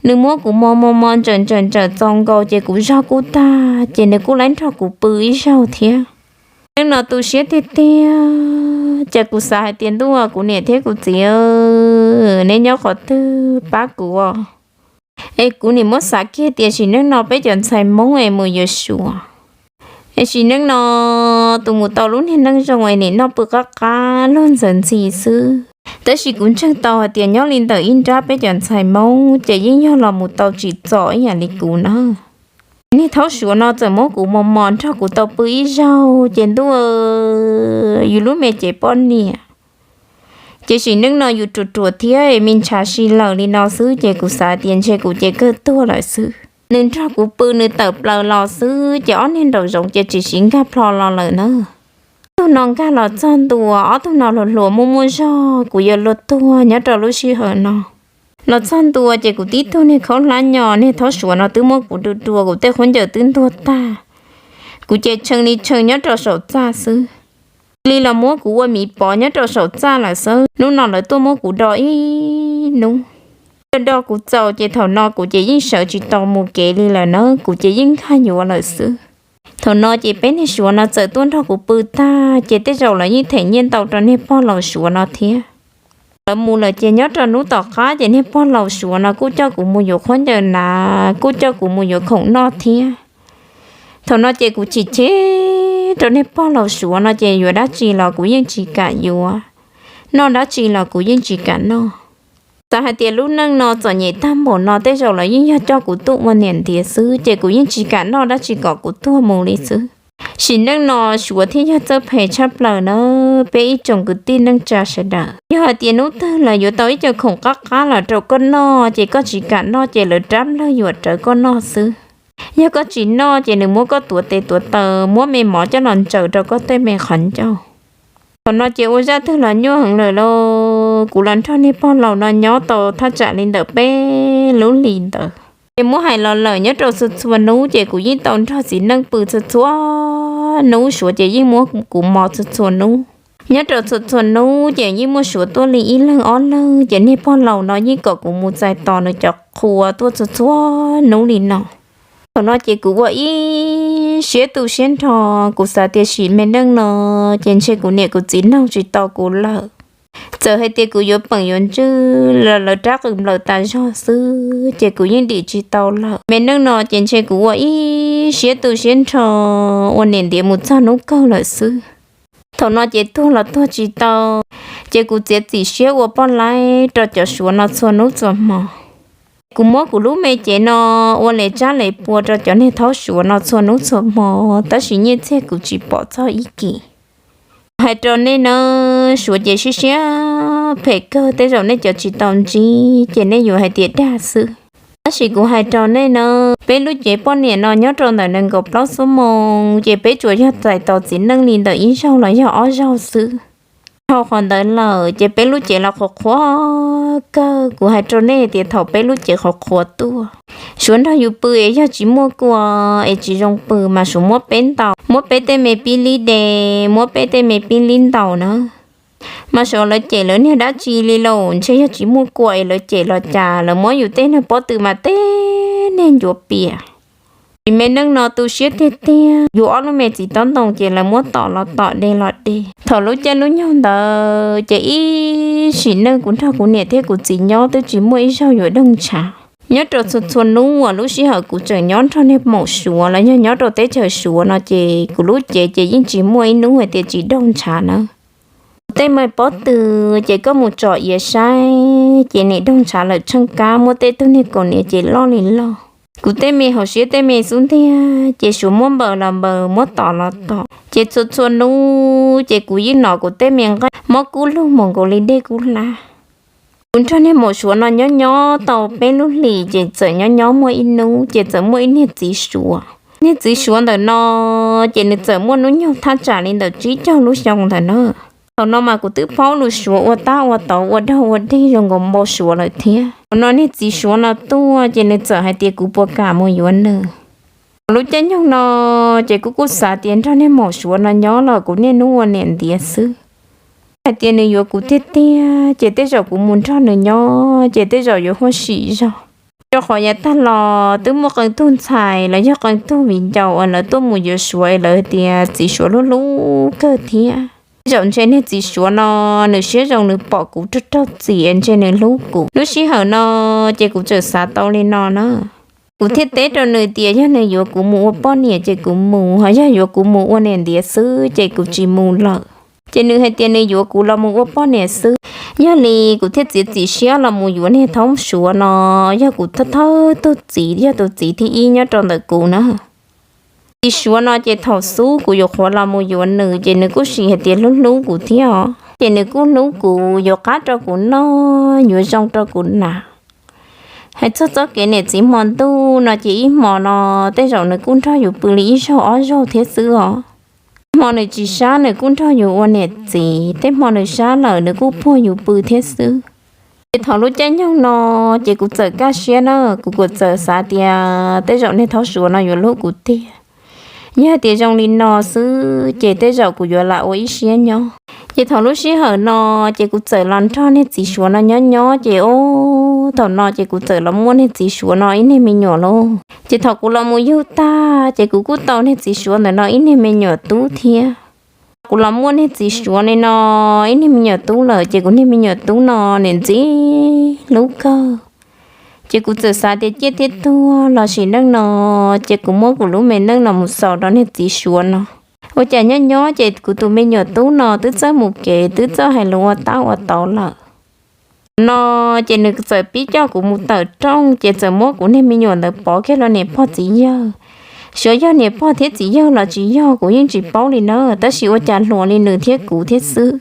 Nws muab kuv mos mos mos ntsawm ntsawm ntsawm txaus nkaus ces kuv zog kuj tag ces nws kuj laib nrog kuv pw ib zaug thiab. Neej no tu siab tiag tiag, ces kuv xav hais tias ntuj, kuv niam thiab kuv txiv, neb nyob qhov twg pab kuv os. Es kuv nim muab xav kiag tias sim neej no peb cov ntxhais Hmoob es mus yuav Suav, es sim neej no tus mus tau lub niag neej zoo es nim noj pw qab qab luag ntxawm ntxhi xwb. Tab sis kuv ntseeg tau hais tias nyob li ntawm ib nrab peb cov ntxhais Hmoob ces yeej yog los mus tau tsim txom ib yam li kuv na. Niag thaub Suav no txawm muab kuv mos mos nrog kuv tau pw ib zaug ces ntuj, yus lub me cev poj niam. Ces sim neej no yus ruam ruam thiab me ntshav si lawm li no xwb ces kuv xav tias ntshe kuv ces kawg tuag lawm xwb. Nws nrog kuv pw nws tawm plaws los xwb ces ob niag nraum zoov ces tsis siv nkag plho los lawm na. Tug no nkag los txog ntua, ob tug no hluas hluas muaj muaj zog, kuv yuav luag tuag nyob rau lub sij hawm no. Los txog ntua ces kuv tib tug niag khaub hlab nyo niag thaub Suav no twb muab kuv dua dua, kuv tej khaub ncaws twb ntuag tag. Kuv ces tshee li tshee nyob rau saum txaj xwb. Cia li los muab kuv ua miv pov nyob rau saum txaj lawm xwb. Hnub no lawv tuaj muab kuv do ib hnub. Do do kuv txaus ces thaum no kuv ces yeej sawv tsis tau mus kev li lawm na, kuv ces yeej nkag yuav lawm xwb. Thaum no ces peb niag Suav no txawm tuaj nrog kuv pw tag ces tej zaum lawv yeej them nyiaj ntau rau niag pog laus Suav no thiab. Lawv mus lawm ces nyob rau hnub tom qab ces niag pog laus Suav no kuj coj kuv mus yuav khaub ncaws hnav, kuj coj kuv mus yuav khoom noj thiab. Thaum no ces kuv chim chim rau niag pog laus Suav no ces yuav dab tsi los kuv yeej tsis kam yuav, noj dab tsi los kuv yeej tsis kam noj. Xav hais tias lub neej no txom nyem tag npaum no tej zaum lawv yeej yog coj kuv tuaj ua niam ntiav xwb ces kuv yeej tsis kam noj dab tsi kom kuv tuag mus li xwb. Sim neej no Suav thiaj yog txawj phem tshaj plaws na, peb ib tsoom kwv tij neej tsa sawv daws. Yog hais tias hnub twg lawv yuav tau ib co khoom qab qab los rau koj noj ces koj tsis kam noj ces lawv rab nplawg yuam rawv koj noj xwb. Yog koj tsis noj ces nws muab koj tuav tes tuav taw, muab me mov coj los ntsaws rau koj tej me qhov ncauj. Thaum no ces ua zaj twg los nyuaj heev lawm lauj. Kuv los nrog niag pog laus no nyob tau thaj tsam li ntawm peb lub hlis ntawd. Ces muab hais los lawm nyob rau txhua txhua hnub ces kuv yeej tau nrog txiv neej pw txhua txhua hnub, Suav ces yeej muab kuv mos txhua txhua hnub. Nyob rau txhua txhua hnub ces yeej muaj Suav tuaj li ib leeg ob leeg, ces niag pog laus no yeej kom kuv mus txais tos nws cov qhua tuaj txhua txhua hnub li no. Thaum no ces kuv ua ib siab tu siab nrho, kuv xav tias sim me neej no ces ntshe kuv niam kuv txiv noog tsis tau kuv lawm. Txawm hais tias kuv yuav peem yuav ntswj los lawv rab qws nplawm tas zog xwb ces kuv yeej dim tsis tau lawm. Me neej no ces ntshe kuv ua ib siab tu siab nrho, ua niam ntiav mus txog hnub kawg lawm xwb. Thaum no ces tuag los tuag tsis tau, ces kuv txiav txim siab ua poj laib rau cov Suav no txhua hnub txhua hmo. Kuv muab kuv lub me cev no ua le tsab le pua rau cov niag thaub Suav no txhua hnub txhua hmo, tab sis nyiaj txiag kuv tsis pom txog ib kis. Hais rau nej na, Suav ces siab siab phem kawg, tej zaum nej cov tsis tau ntsib ces nej yuav hais tias dag xwb. Tab sis kuv hais rau nej na, peb lub cev poj niam no nyob rau ntawm nees nkaum plaub xuab moos ces peb tsuas yog txais tos txiv neej li ntawm ib zaug los yog ob zaug xwb. Dhau qhov ntawd lawm ces peb lub cev los qhuav qhuav kawg, kuv hais rau nej tias thaum peb lub cev qhuav qhuav tuaj, Suav nrog yus pw es yog tsis muaj kua es tsis zoo pw mas Suav muab peb ntaus, muab peb tej me pib lib de, muab peb tej me pib lib ntaus na. Mas Suav lawv cem lawv niag dab tsi li lauj, ntshe yog tsis muaj kua es lawv cem los cas, lawv muab yus tej niag pob tw mas tej niag ncuav pias. Sim me neej no tu siab tiag tiag, yus ob lub me txiv tob ntoo ces lawv muab tom los tom, de los de. Thaum lub caij lub nyoog ntawd ces ib sim neej kuv nrog kuv niam thiab kuv txiv nyob twb tsis muaj ib zaug yuav doog ntshav. Nyob rau txhua txhua hnub uas lub sij hawm kuv tseem nyob nrog niag maum Suav los yog nyob rau teb chaws Suav no ces kuv lub cev ces yeej tsis muaj ib hnub hais tias tsis doog ntshav na. Kuv tej me pob tw ces koj mus tsom iav saib ces nim doog ntshav lawm tsheej kab, muab tej tug niag kaus hniav ces loj li loj. Kuv tej me hauv siab tej me xub ntiag ces Suav muab npaws los npaws, muab tom los tom, ces txhua txhua hnub ces kuv yeej hnov kuv tej me nqaij mob kub lug mus nkaus li dej kub hlab. Kuv nrog niag maum Suav no nyob nyob tau peb lub hlis ces txawm nyob nyob muaj ib hnub ces txawm muaj ib niag txiv Suav. Niag txiv Suav ntawm no ces nws txawm muaj hnub nyoog thaj tsam li ntawm tsib caug lub xyoo ntawm no. Thaum no mas kuv twb paub lus Suav ua tab ua tauv ua dog ua dig zoo nkaus npau suav lawm thiab. Thaum no niag txiv Suav no tuaj ces nws txawm hais tias kuv puas kam mus yuav nws. Thaum lub caij nyoog no ces kuv kuj xav tias nrog niag maum Suav no nyob los kuv niaj hnub ua niam ntiav xwb. Hais tias nws yuav kuv tiag tiag ces tej zaum kuv mus nrog nws nyob ces tej zaum yuav huaj sim zog. Rau qhov yav tag los twb muaj qee tug ntxhais los yog qee tug viv ncaus uas lawv tuaj mus yuav Suav es lawv tias txiv Suav hlub hlub kawg thiab. Tej zaum ntshe niag txiv Suav no nws siab zoo nws pom kuv raug raug txim es ntshe nws hlub kuv. Lub sij hawm no ces kuv txawm xav tau li no na. Kuv thiaj teb rau nws tias yog nws yuav kuv mus ua poj niam ces kuv mus, ho yog yuav kuv mus ua niam ntiav xwb ces kuv tsis mus lawm. Ces nws hais tias nws yuav kuv los mus ua poj niam xwb. Yog li kuv thiaj txiav txim siab los mus yuav niag thaub Suav no, yog kuv thawj thawj tug txiv, yog tus txiv thib ib nyob rau ntawm kuv na. Txiv Suav no ces thaum xub kuv yuav qhuav los mus yuav nws ces nws kuj sim hais tias hlub hlub kuv thiab os. Ces nws kuj hlub kuv, yuav qab rau kuv noj, yuav zoo rau kuv hnav. Hais txog txoj kev niam txiv hmo ntuj no ces ib hmo no tej zaum nws kuj nrog yus pw li ib zaug ob zaug thiab xwb os. Hmo nws tsis sab nws kuj nrog yus ua niam txiv, tej hmo nws sab lawm nws kuj puag yus pw thiab xwb. Ces thaum lub caij nyoog no ces kuv txawm kaj siab na, kuv kuj txawm xav tias tej zaum niag thaub Suav no yuav hlub kuv tiag. Yog hais tias zoo li no xwb ces tej zaum kuv yuav lam ua ib siab nyob. Ces thaum lub sij hawm no ces kuv txawm los nrog niag txiv Suav no nyob nyob ces o, thaum no ces kuv txawm los muaj niag txiv Suav no ib niag me nyuam lauj. Ces thaum kuv los mus yug tag ces kuv kuj tau niag txiv Suav ntawm no ib niag me nyuam tub thiab. Kuv los muaj niag txiv Suav li no ib niag me nyuam tub lawm ces kuv niag me nyuam tub no nim ntxim hlub kawg. Ces kuv txawm xav tias ciaj thiab tuag los sim neej no ces kuv muab kuv lub me neej no mus xaus rau niag txiv Suav no. Ua cas nyob nyob ces kuv tus me nyuam tub no twb txawj mus kev, twb txawj hais lus ua tab ua tauv lawm. No ces nws txawm pib coj kuv mus tawm rooj ces txawm muab kuv niag me nyuam ntawd pov kiag rau niam pog txiv yawg. Xyov yog niam pog thiab txiv yawg los tsis yog kuv yeej tsis paub li na, tab sis ua cas hluas li nws thiab kuv thiab xwb.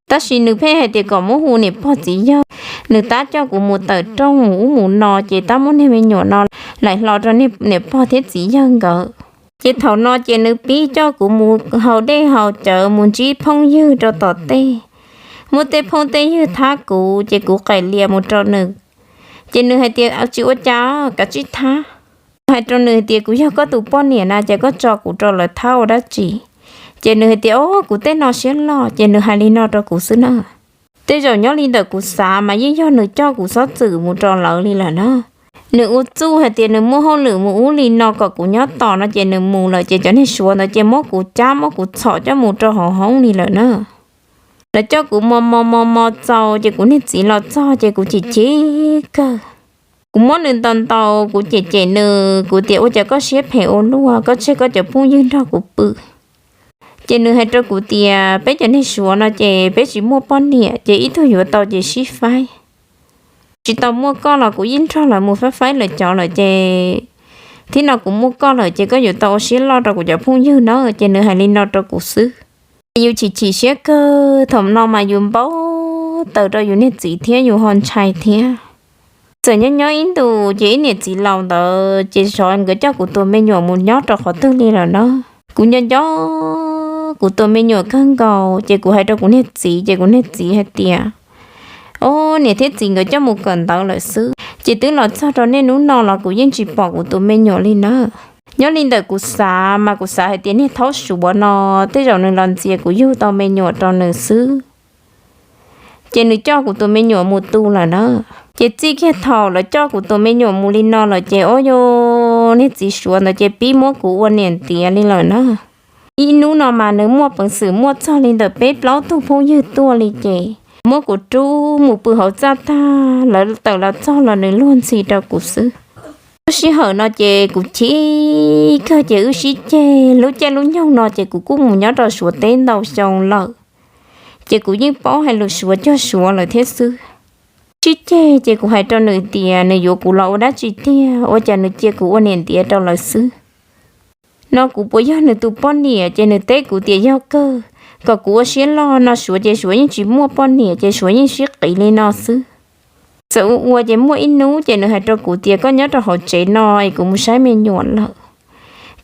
Tab sis nws pheej hais tias kom muab hu niam pog txiv yawg. Nws tab coj kuv mus tawm rooj mus ub mus no ces tab muab niag me nyuam no laim hlo rau niam pog thiab txiv yawg nkawd. Ces thaum no ces nws pib coj kuv mus haus dej haus cawv mus ntsib phooj ywg rau tom tej. Muaj tej phooj tej ywg thab kuv ces kuv qaim lias mus rau nws. Ces nws hais tias tsis ua cas, kav tsij thab. Hais rau nws tias kuv yog koj tus poj niam na, ces koj tso kuv rau lawv thab ua dab tsi? Ces nws hais tias o, kuv tej no siab loj, ces nws hais li no rau kuv xwb na. Tej zaum nyob li ntawm kuv xav mas yeej yog nws coj kuv xob txwm mus rau lawv li lawm na. Nws ua txuj hais tias nws muaj hauj lwm mus ub li no kom kuv nyob tos no ces nws mus lawm, ces cov niag suav ntawd ces muab kuv cab muab kuv txhom coj mus rau hauv hoob li lawm na. Lawv coj kuv mos mos mos mos txaus ces kuv niag txiv los txog ces kuv chim chim kawg. Kuv muab nws ntaus ntaus, kuv cem cem nws, kuv tias ua cas koj siab phem ua luaj, koj tseg koj cov phooj ywg nrog kuv pw. Ces nws hais rau kuv tias peb cov niag suav no ces peb tsis muaj poj niam, ces ib tug yuav tau ces sib faib. Tsis tau muaj koj los kuv yeej nrog lawv mus faib faib lawv cov lawm ces, thiab no kuv muaj koj lawm ces koj yuav tau ua siab loj rau kuv cov phooj ywg na. Ces nws hais li no rau kuv xwb. Ces yus chim chim siab kawg, thaum no mas yus npau taws rau yus niag txiv thiab yus ho ntshai thiab. Txawm nyob nyob ib ntus ces ib niam txiv laus ntawd ces xyov nkawd coj kuv tus me nyuam mus nyob rau qhov twg li lawm na. Kuv nco nco kuv tus me nyuam kawg nkaus ces kuv hais rau kuv niag txiv ces kuv niag txiv hais tias o, niam thiab txiv nkawd coj mus kawm ntawv lawm xwb. Ces twb los txog rau niaj hnub no los kuv yeej tsis pom kuv tus me nyuam li na. Nyob li ntawm kuv xav mas kuv xav hais tias niag thaub suav no tej zaum nws los ntxias kuv yug tau me nyuam rau nws xwb. Ces nws coj kuv tus me nyuam mus tu lawm na. Ces txij kiag thaum lawv coj kuv tus me nyuam mus li no lawm ces o, yus niag txiv suav ntawd ces pib muab kuv ua niam ntiav li lawm na. Ib hnub no mas nws muaj peev xwm muaj txog li ntawm peb plaub tug phooj ywg tuaj li ces muab kuv rub mus pw hauv txaj tag, lawv tawm los txog los nws luag ntxhi rau kuv xwb. Lub sij hawm no ces kuv chim kawg ces wb sib ceg, lub caij lub nyoog no ces kuv kuj mus nyob rau suav teb ntau xyoo lawm, ces kuv yeej paub hais lus suav cuag suav lawm thiab xwb. Sib ceg ces kuv hais rau nws tias nws yuav kuv los ua dab tsi tiag, ua cas nws cia kuv ua niam ntiav rau lawv xwb. No kuv puas yog nws tus poj niam, ces nws teb kuv tias yog kawg, kom kuv ua siab loj, no suav ces suav yeej tsis muaj poj niam ces suav yeej sib qiv li no xwb. Txawm ua ua ces muaj ib hnub ces nws hais rau kuv tias koj nyob rau hauv tsev no es kuv mus saib me nyuam lawm.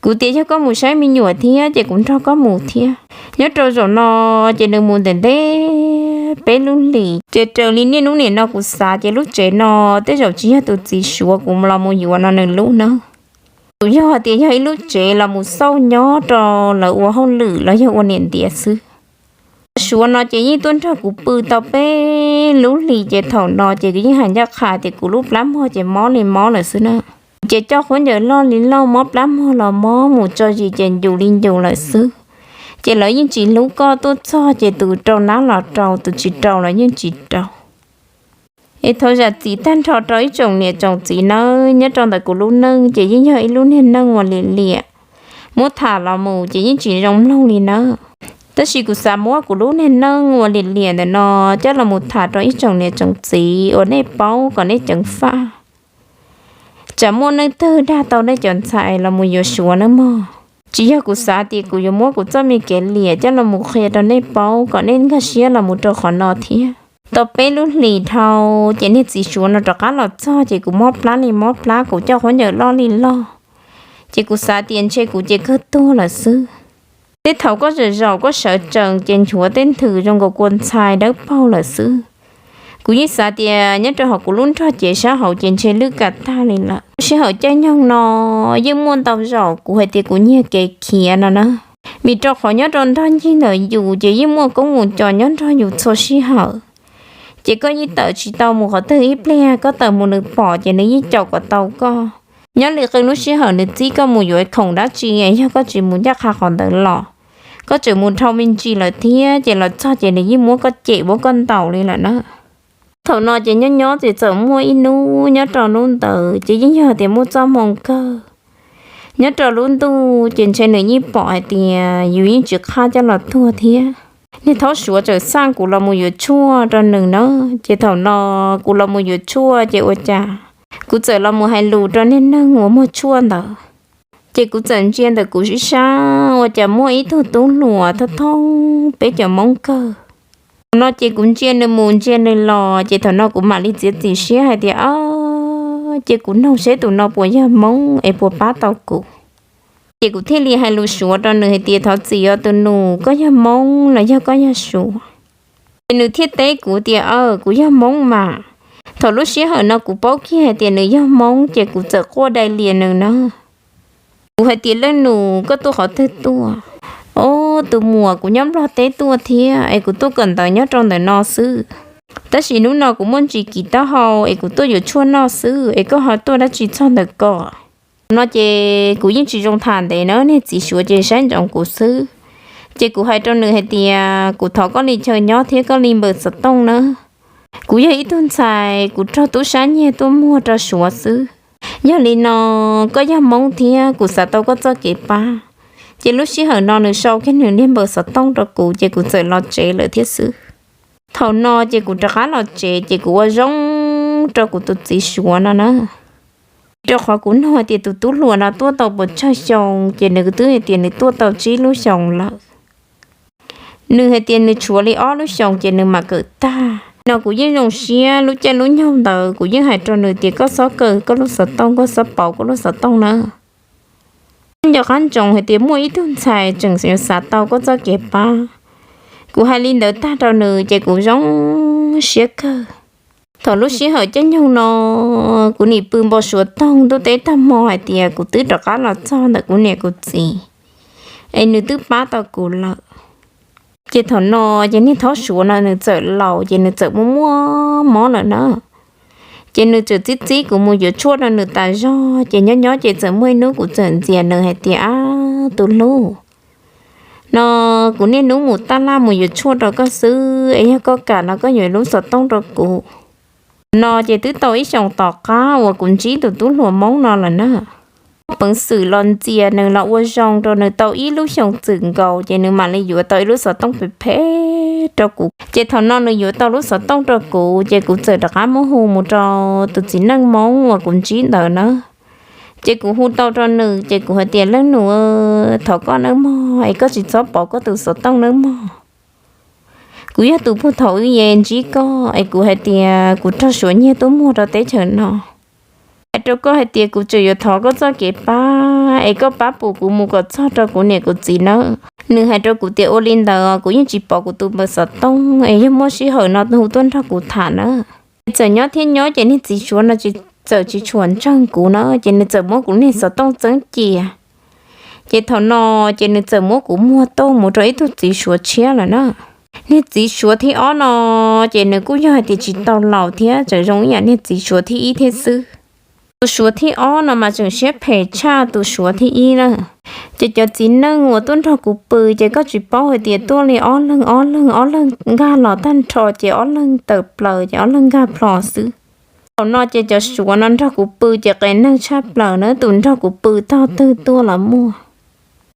Kuv tias yog koj mus saib me nyuam thiab ces kuv nrog koj mus thiab. Nyob rau zaum no ces nws mus ntev ntev peb lub hlis, ces raws li niaj hnub nim no kuv xav ces lub tsev no tej zaum tsis yog tus txiv suav kuv los mus yuav no nws lub na. Tsuas yog hais tias yog ib lub tsev los mus xauj nyob rau lawv ua hauj lwm los yog ua niam ntiav xwb. Suav no ces yeej tuaj nrog kuv pw tau peb lub hlis ces thaum no ces kuv yeej hais ncaj qha tias kuv lub plab mog ces mob li mob lawm xwb na. Ces coj khaub ncaws loj li loj, mob plab mog los mob, mus tso zis ces ncus li ncus lawm xwb. Ces lawv yeej tsis hlub koj, tuaj txog ces tus rau nab los rau, tus tsis rau los yeej tsis rau. Es thaum zam txim tag nrho rau ib tsoom niam tsoom txiv nawb, nyob rau ntawm kuv lub neej ces yeej yog ib lub niag neej uas lim liam, muab tham los mus ces yeej tsis zoo mloog li nawb. Tab sis kuv xav muab kuv lub niag neej uas lim liam ntawm no coj los mus tham rau ib tsoom niam tsoom txiv uas nej paub kom nej ceev faj. Tsam muaj neej twg dag tau nej cov ntxhais los mus yuav suav nawb mog. Tsis yog kuv xav tias kuv yuav muab kuv txoj me kev liam coj los mus qhia rau nej paub kom nej nkag siab los mus rau qhov no thiab. Tau peb lub hlis dhau, ces niag txiv suav no rov qab los txog ces kuv mob plab li mob plab, kuv coj khaub ncaws loj li loj. Ces kuv xav tias ntshe kuv ces kawg tuag lawm xwb. Tej thaum koj zaum zaum koj sawv tsees ces nchuav tej nthwv zoo nkaus kua ntxhai dawb paug lawm xwb. Kuv yeej xav tias nyob rau hauv kuv lub nrog cev sab hauv ces ntshe lwj kam tag li lawm. Lub sij hawm caij nyoog no yeej muaj ntau zaus kuv hais tias kuv nyiag kev khiav no na. Vim rau qhov nyob rau ntog ncig ntawm yus ces yeej muaj koob mus cos nyob nrog yus txhua sij hawm. Ces koj yeej tawm tsis tau mus qhov twg, ib pliag koj tawm mus nws pom ces nws yeej caum kom tau koj. Nyob li qee lub sij hawm nws txib koj mus yuav khoom dab tsi, yog koj tsis mus ncaj qha qhov ntawd los, koj tseem mus dhau me ntsis lawm thiab ces los txog ces nws yeej muab koj cem muab koj ntaus li lawm na. Thaum no ces nyob nyob ces txawm muaj ib hnub nyob rau hnub ntawd ces yeej yog tias muaj txoj hmoo kawg. Nyob rau lub ntuj ces ntshe nws yeej pom hais tias yus yeej tsis qab coj los tuag thiab. Niag thaub suav txawm xaj kuv los mus yuav tshuaj rau nws na. Ces thaum no kuv los mus yuav tshuaj ces ua cas kuv txawm los mus hais lus rau niag neeg uas muag tshuaj ntawd. Ces kuv txawm ntsia ntawm kuv ib sab ua cas muaj ib tug tub hluas thoob thoob peb cov Hmoob kawg. Thaum no ces kuv ntsia nws mus ntsia nws los ces thaum no kuv mam li txiav txim siab hais tias, o, ces kuv noog seb tus no puas yog Hmoob es puas pab tau kuv. Ces kuv thiaj li hais lus Suav rau nws hais tias, thov txim os tus nus, koj yog Hmoob los yog koj yog Suav? Ces nws thiaj teb kuv tias, aw, kuv yog Hmoob mas. Thaum lub sij hawm no kuv paub kiag hais tias nws yog Hmoob ces kuv txawm quaj dai lias nws na. Kuv hais tias, leej nus, koj tuaj qhov twg tuaj? Ob, tus muam, kuv nyob Nplog teb tuaj thiab es kuv tuaj kawm ntawv nyob rau ntawm no xwb. Tab sis hnub no kuv muaj ntsis kiv taub hau es kuv tuaj yuav tshuaj noj xwb es koj ho tuaj dab tsi txog ntawm ko? No ces kuv yeej tsis zoo tham ntev na, niag txiv Suav ces saib ntsoov kuv xwb. Ces kuv hais rau nws hais tias, kuv thov koj li chaw nyob thiab koj li npawb xov tooj na. Kuv yog ib tug ntxhais, kuv raug tub sab nyiag tuaj muag rau Suav xwb. Yog li no, koj yog Hmoob thiab kuv xav tau koj txoj kev pab. Ces lub sij hawm no nws sau kiag nws niag npawb xov tooj rau kuv ces kuv txawm los tsev lawm thiab xwb. Thaum no ces kuv rov qab los tsev ces kuv ua zoo rau kuv tus txiv Suav no na. Rau qhov kuv nug tias tus tub hluas no tuaj tau puas tsawg xyoo ces nws twb hais tias nws tuaj tau tsib lub xyoos lawm. Nws hais tias nws tshuav li ob lub xyoos ces nws mam kawm tag no. Kuv yeej zoo siab, lub caij lub nyoog ntawd kuv yeej hais rau nws tias koj txhob kaw koj lub xov tooj, koj txhob pauv koj lub xov tooj na. Nco qab ntsoov hais tias muaj ib tug ntxhais tseem xav tau koj txoj kev pab. Kuv hais li ntawd tag rau nws ces kuv zoo siab kawg. Thaum lub sij hawm caij nyoog no kuv nim pw npau suav toog ntuj teb tag hmo hais tias kuv twb rov qab los txog ntawm kuv niam kuv txiv es nws twb pab tau kuv lawm. Ces thaum no ces niag thaub Suav no nws txawm laus ces nws txawm muaj muaj mob lawm na. Ces nws txawm txib txib kuv mus yuav tshuaj rau nws tas zog ces nyob nyob ces txawm muaj ib hnub kuv txawm ntxias nws hais tias, ab tus hlub, no kuv niaj hnub mus taj laj mus yuav tshuaj rau koj xwb es yog koj kam no koj yuav lub xov tooj rau kuv. No ces twb tau ib xyoos tom qab uas kuv ntsib tus tub hluas Hmoob no lawm na. Peev xwm los ntxias nws los ua zoo rau nws tau ib lub xyoos txwm nkaus ces nws mam li yuav tau ib lub xov tooj phem phem rau kuv. Ces thaum no nws yuav tau lub xov tooj rau kuv ces kuv txawm rov qab muab hu mus rau tus txiv neej Hmoob uas kuv ntsib ntawd na. Ces kuv hu tau rau nws ces kuv hais tias, leej nus, thov koj nawb mog, es koj tsis txhob pauv koj tus xov tooj nawb mog. Kuv yog tus puag thaum ub es ntsib koj es kuv hais tias kuv raug Suav nyiag tuaj muag rau teb chaws no. Hais rau koj hais tias kuv tseem yuav thov koj txoj kev pab es koj pab pum kuv mus kom txog rau kuv niam kuv txiv nawb. Nws hais rau kuv tias ua li ntawd kuv yeej tsis pauv kuv tus npawb xov tooj es yog muaj sij hawm no hu tuaj nrog kuv tham nawb. Txawm nyob thiab nyob ces niag txiv Suav no txawm tsis tshua ntseeg kuv na ces nws txawm muab kuv niag xov tooj txeeb cia. Ces thaum no ces nws txawm muab kuv muag tuaj mus rau ib tug txiv Suav tshiab lawm na. Niag txiv Suav thib ob no ces nws kuj yog hais tias tsis tau laus thiab tseem zoo ib yam niag txiv Suav thib ib thiab xwb. Tus Suav thib ob no mas tseem siab phem tshaj tus Suav thib ib na. Ces cov txiv neej uas tuaj nrog kuv pw ces koj tsis paub hais tias tuaj li ob leeg ob leeg ob leeg nkag los tag nrho ces ob leeg tawm plaws ces ob leeg nkag plho xwb. Thaum no ces cov Suav no nrog kuv pw ces qias neeg tshaj plaws na, tus nrog kuv pw tog twg tuaj los muaj.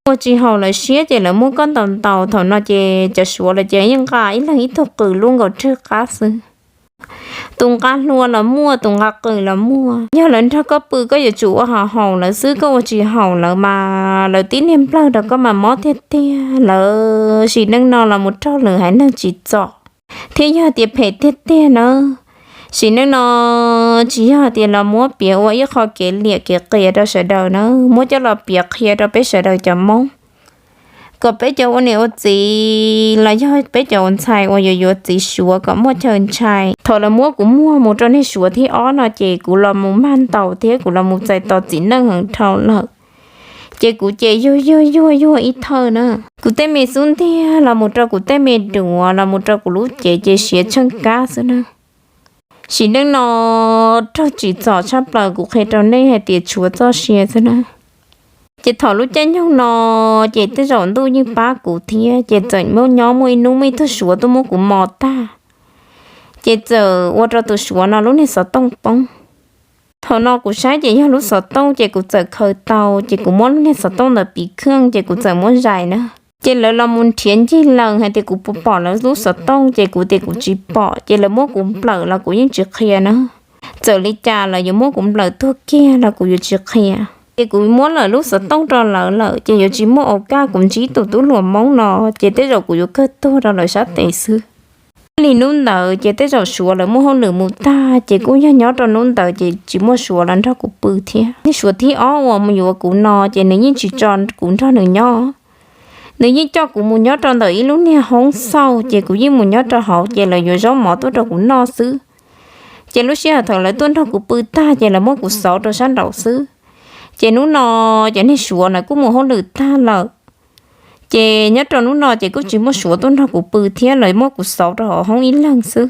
Ua tsis haum lawv siab ces lawv muab koj ntaus ntaus, thaum no ces cov Suav lawv ces yeej nqa ib leeg ib tug qws lub nkaus rwg qab xwb. Tus nqa hlua los muaj, tus nqa qws los muaj. Yog lawv nrog koj pw koj yuav tsum ua haum haum lawv xwb, koj ua tsis haum lawv mas lawv tib niag nplawg rau koj mas mob tiag tiag. Lawv sim neej no los mus raug lwm haiv neeg tsim txom thiab yog tias phem tiag tiag na. Sim neej no tsis yog tias los muab piav ua ib qho kev liam kev qias rau sawv daws na, muab coj los piav qhia rau peb sawv daws cov Hmoob kom peb cov ua niam ua txiv los yog peb cov ua ntxhais uas yuav yuav txiv Suav kom muaj chaw ntshai. Thaum lawv muab kuv muag mus rau niag Suav thib ob no ces kuv los mus mag ntaus thiab kuv los mus txais tos txiv neej heev dhau lawm. Ces kuv ces yuag yuag yuag yuag ib thawj na. Kuv tej me xub ntiag los mus rau kuv tej me duav los mus rau kuv lub cev ces siav tsheej kab xwb na. Sim neej no raug tsim txom tshaj plaws, kuv qhia rau nej hais tias tshuav txoj sia xwb na. Ces thaum lub caij nyoog no ces tej zaum ntuj yeej pab kuv thiab ces txawm muaj nyob muaj ib hnub muaj ib tug Suav tuaj muab kuv mos tag, ces txawm ua rau tus Suav no lub niag xov tooj poob. Thaum no kuv saib ces yog lub xov tooj ces kuv txawm khaws tau ces kuv muab lub niag xov tooj ntawd piv khwj ces kuv txawm muab zais na. Ces lawv los mus nrhiav ncig lees hais tias kuv puas pom lawv lub xov tooj ces kuv tias kuv tsis pom ces lawv muab kuv nplawm los kuv yeej tsis qhia na. Txawm li cas lawv yuav muab kuv nplawm tuag kiag los kuv yuav tsis qhia. Ces kuv muab lawv lub xov tooj rau lawv lawm ces yuav tsis muaj ua kaj kuv ntsib tus tub hluas Hmoob no, ces tej zaum kuv yuav kawg tuag rau lawv sab tes xwb. Li hnub ntawd ces tej zaum Suav lawv muaj hauj lwm mus tag ces kuj yog nyob rau hnub ntawd ces tsis muaj Suav los nrog kuv pw thiab. Niag Suav thib ob uas mus yuav kuv no ces nws yeej tsis tso kuv nrog nws nyob. Nws yeej coj kuv mus nyob rau ntawm ib lub niag hoob xauj ces kuv yeej mus nyob rau hauv ces lawv yuav zaub mov tuaj rau kuv noj xwb. Ces lub sij hawm thaum lawv tuaj nrog kuv pw tag ces lawv muab kuv xauv rau sab nraud xwb. Ces hnub no cov niag Suav na kuj mus hauj lwm tag lawm. Ces nyob rau hnub no ces kuj tsis muaj Suav tuaj nrog kuv pw thiab, lawv muab kuv xauv rau hauv hoob ib leeg xwb.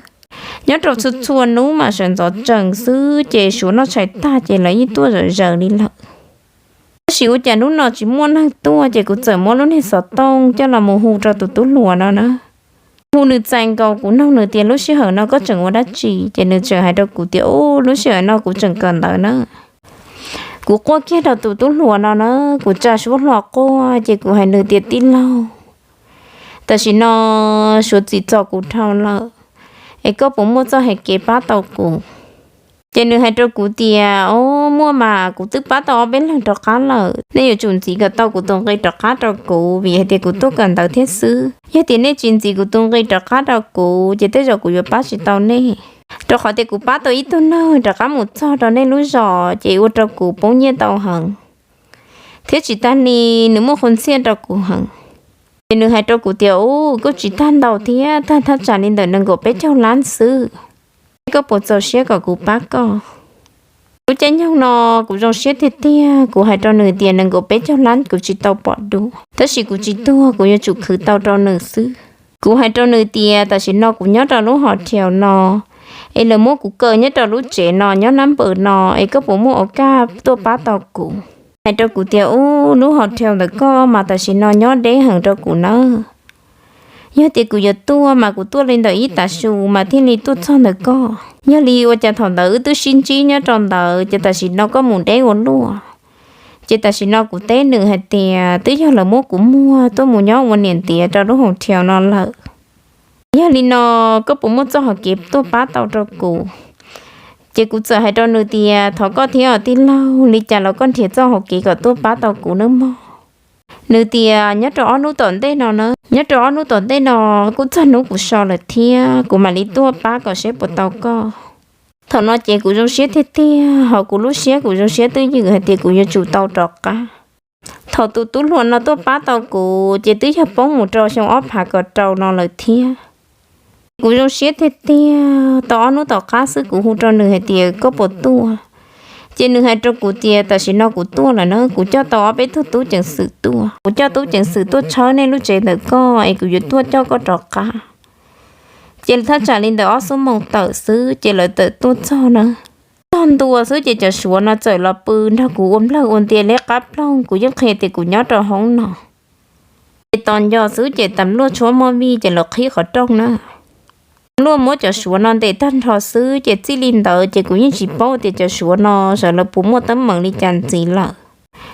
Nyob rau txhua txhua hnub mas sawv ntxov tsees xwb ces Suav noj tshais tag ces lawv yeej tuaj zom zaws li lawm. Tab sis ua cas hnub no tsis muaj neeg tuaj ces kuv txawm muab lub niag xov tooj coj los mus hu rau tus tub hluas no na. Hu nws txais nkaus kuv nug nws tias lub sij hawm no koj tseem ua dab tsi, ces nws tseem hais rau kuv tias u, lub sij hawm no kuv tseem kawm ntawv na. Kuv quaj kiag rau tus tub hluas no na, kuv tsa suab hlo quaj ces kuv hais nws tias tij laug, tam sim no Suav tsim txom kuv dhau lawm, es koj puas muaj txoj hais kev pab tau kuv? Ces nws hais rau kuv tias o, muaj mas, kuv twb pab tau ob peb leeg rov qab lawm, nej yuav tsum ntxiv kom tau kuv tus nqi rov qab rau kuv vim hais tias kuv tuaj kawm ntawv thiab xwb. Yog tias nej tsis ntxiv kuv tus nqi rov qab rau kuv ces tej zaum kuv yuav pab tsis tau nej, rau qhov tias kuv pab tau ib tug neeg rov qab mus txog rau nej lub zos ces ua rau kuv poob nyiaj tau heev, thiab tsis tag li nws muaj qhov ntxiaj rau kuv heev. Ces nws hais rau kuv tias u, kuj tsis tag ntau thiab, tag thaj tsam li ntawm nees nkaum peb caug lab xwb, koj puas txaus siab kom kuv pab koj? Lub caij nyoog no kuv zoo siab tiag tiag, kuv hais rau nws tias nees nkaum peb caug lab kuv tsis tau pom dua, tab sis kuv tsis tuag kuv yuav tsum khwv tau rau nws xwb. Kuv hais rau nws tias tam sim no kuv nyob rau lub hos thiaus no, es lawv muab kuv kaw nyob rau lub tsev no nyob nab npaws no, es koj puas muaj ua kaj tuaj pab tau kuv? Hais rau kuv tias u, lub hos thiaus ntawm koj mas tam sim no nyob deb heev rau kuv nawb. Yog tias kuv yuav tuaj mas kuv tuaj li ntawm ib tav su mas thiaj li tuaj txog ntawm koj. Yog li ua cas thaum ntawd wb twb sib ntsib nyob rau ntawd ces tam sim no koj mus deb ua luaj? Ces tam sim no kuv teb nws hais tias twb yog lawv muab kuv muag tuaj mus nyob ua niam ntiav rau lub hos thiaus no lawm. Yog li no koj puas muaj txoj hauv kev tuaj pab tau rau kuv? Ces kuv txawm hais rau nws tias thov koj thiab os tij laug, li cas los koj nrhiav txoj hauv kev kom tuaj pab tau kuv nawb mog. Nws tias nyob rau ob hnub tom ntej no na, nyob rau ob hnub tom ntej no kuj txog hnub kuv so lawm thiab, kuv mam li tuaj pab kom seb puas tau koj. Thaum no ces kuv zoo siab tiag tiag, ho kuv lub siab kuv zoo siab twj ywm hais tias kuv yuav tsum tau rov qab. Thaum tus tub hluas no tuaj pab tau kuv ces twb yog poob mus rau xyoo ob phav kaum rau no lawm thiab. Kuv zoo siab tiag tiag, tau ob hnub tom qab xwb kuv hu rau nws hais tias koj puas tuaj? Ces nws hais rau kuv tias tam sim no kuv tuaj lawm na, kuv coj tau ob peb tug tub ceev xwm tuaj, kuv coj tub ceev xwm tuaj tshawb nej lub tsev ntawm koj es kuv yuav tuaj coj koj rov qab. Ces thaj tsam li ntawm ob xuab moos tawm xwb ces lawv txawm tuaj txog na. Txog ntua xwb ces cov Suav no txawm los pw nrog kuv ua nplawg ua ntia liab qab ploog, kuv yeej qhia tias kuv nyob rau hoob no. Ces tos nco xwb ces tas luaj tshuab muaj vij ces lawv qhib qhov rooj na. Tas luaj muab cov Suav no ntes tag nrho xwb ces txij li ntawd ces kuv yeej tsis paub tias cov Suav no sawv lawv puas muaj teeb meem li cas ntxiv lawm.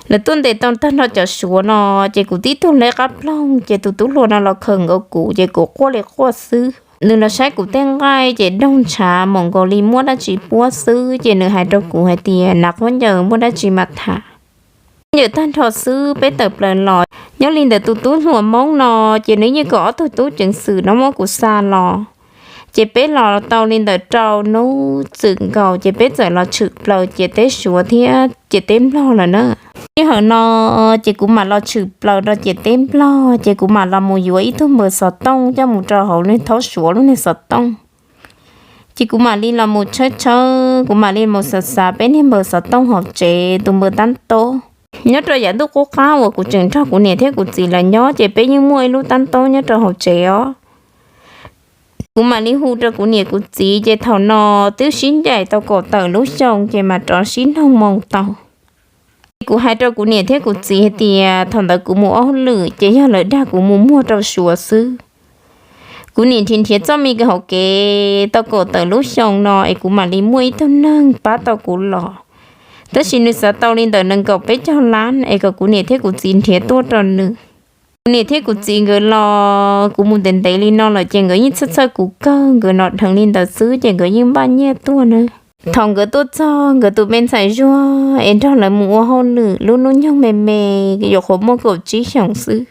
Lawv tuaj ntes tau tag nrho cov Suav no, ces kuv tib tug liab qab ploog ces tus tub hluas no los khawm nkaus kuv ces kuv quaj li quaj xwb. Nws los saib kuv tej nqaij ces doog ntshav mus nkaus li muab dab tsi puab xwb ces nws hais rau kuv hais tias nav khaub ncaws muaj dab tsi mas tham. Khaub ncaws tag nrho xwb peb tawm plaws los. Nyob li ntawm tus tub hluas Hmoob no ces nws yeej kom ob tug tub ceev xwm no muab kuv xa los. Ces peb los tau li ntawm rau hnub txwm nkaus ces peb txawm los tshwm plaws ciam teb Suav thiab ciam teb Nplog lawm na. Sij hawm no ces kuv mam los tshwm plaws rau ciam teb Nplog ces kuv mam los mus yuav ib tug npawb xov tooj coj mus rau hauv nws thaub Suav lub niag xov tooj. Ces kuv mam li los mus tshawb tshawb, kuv mam li mus xav xav peb niag npawb xov tooj hauv tsev tus npawb tab tob. Nyob rau yav ntuj qub qab uas kuv tseem nrog kuv niam thiab kuv txiv lawv nyob ces peb yeej muaj ib lub tab tob nyob rau hauv tsev os. Kuv mam li hu rau kuv niam kuv txiv ces thaum no twb sib ncaim tau kaum tawm lub xyoo ces mam rov sib noog moo tau. Ces kuv hais rau kuv niam thiab kuv txiv hais tias thaum ntawd kuv mus ua hauj lwm ces yog lawv dag kuv mus muag rau Suav xwb. Kuv niam nrhiav nrhiav txoj me hauv kev tau kaum tawm lub xyoo no es kuv mam li muaj ib tug neeg pab tau kuv los. Tab sis nws xav tau li ntawm nees nkaum peb caug lab es kom kuv niam thiab kuv txiv nrhiav tuaj rau nws. Kuv niam thiab kuv txiv nkawd los kuv mus ntev ntev li no lawm ces nkawd yeej txhawj txhawj kuv kawg, nkawd hnov dheev li ntawd xwb ces nkawd yeej npaj nyiaj tuaj na. Thaum nkawd tuaj txog nkawd tus me ntxhais Zuag es nrog lawv mus ua hauj lwm lub hnub nyoog me me, yuav qhuav muaj kaum tsib xyoos xwb.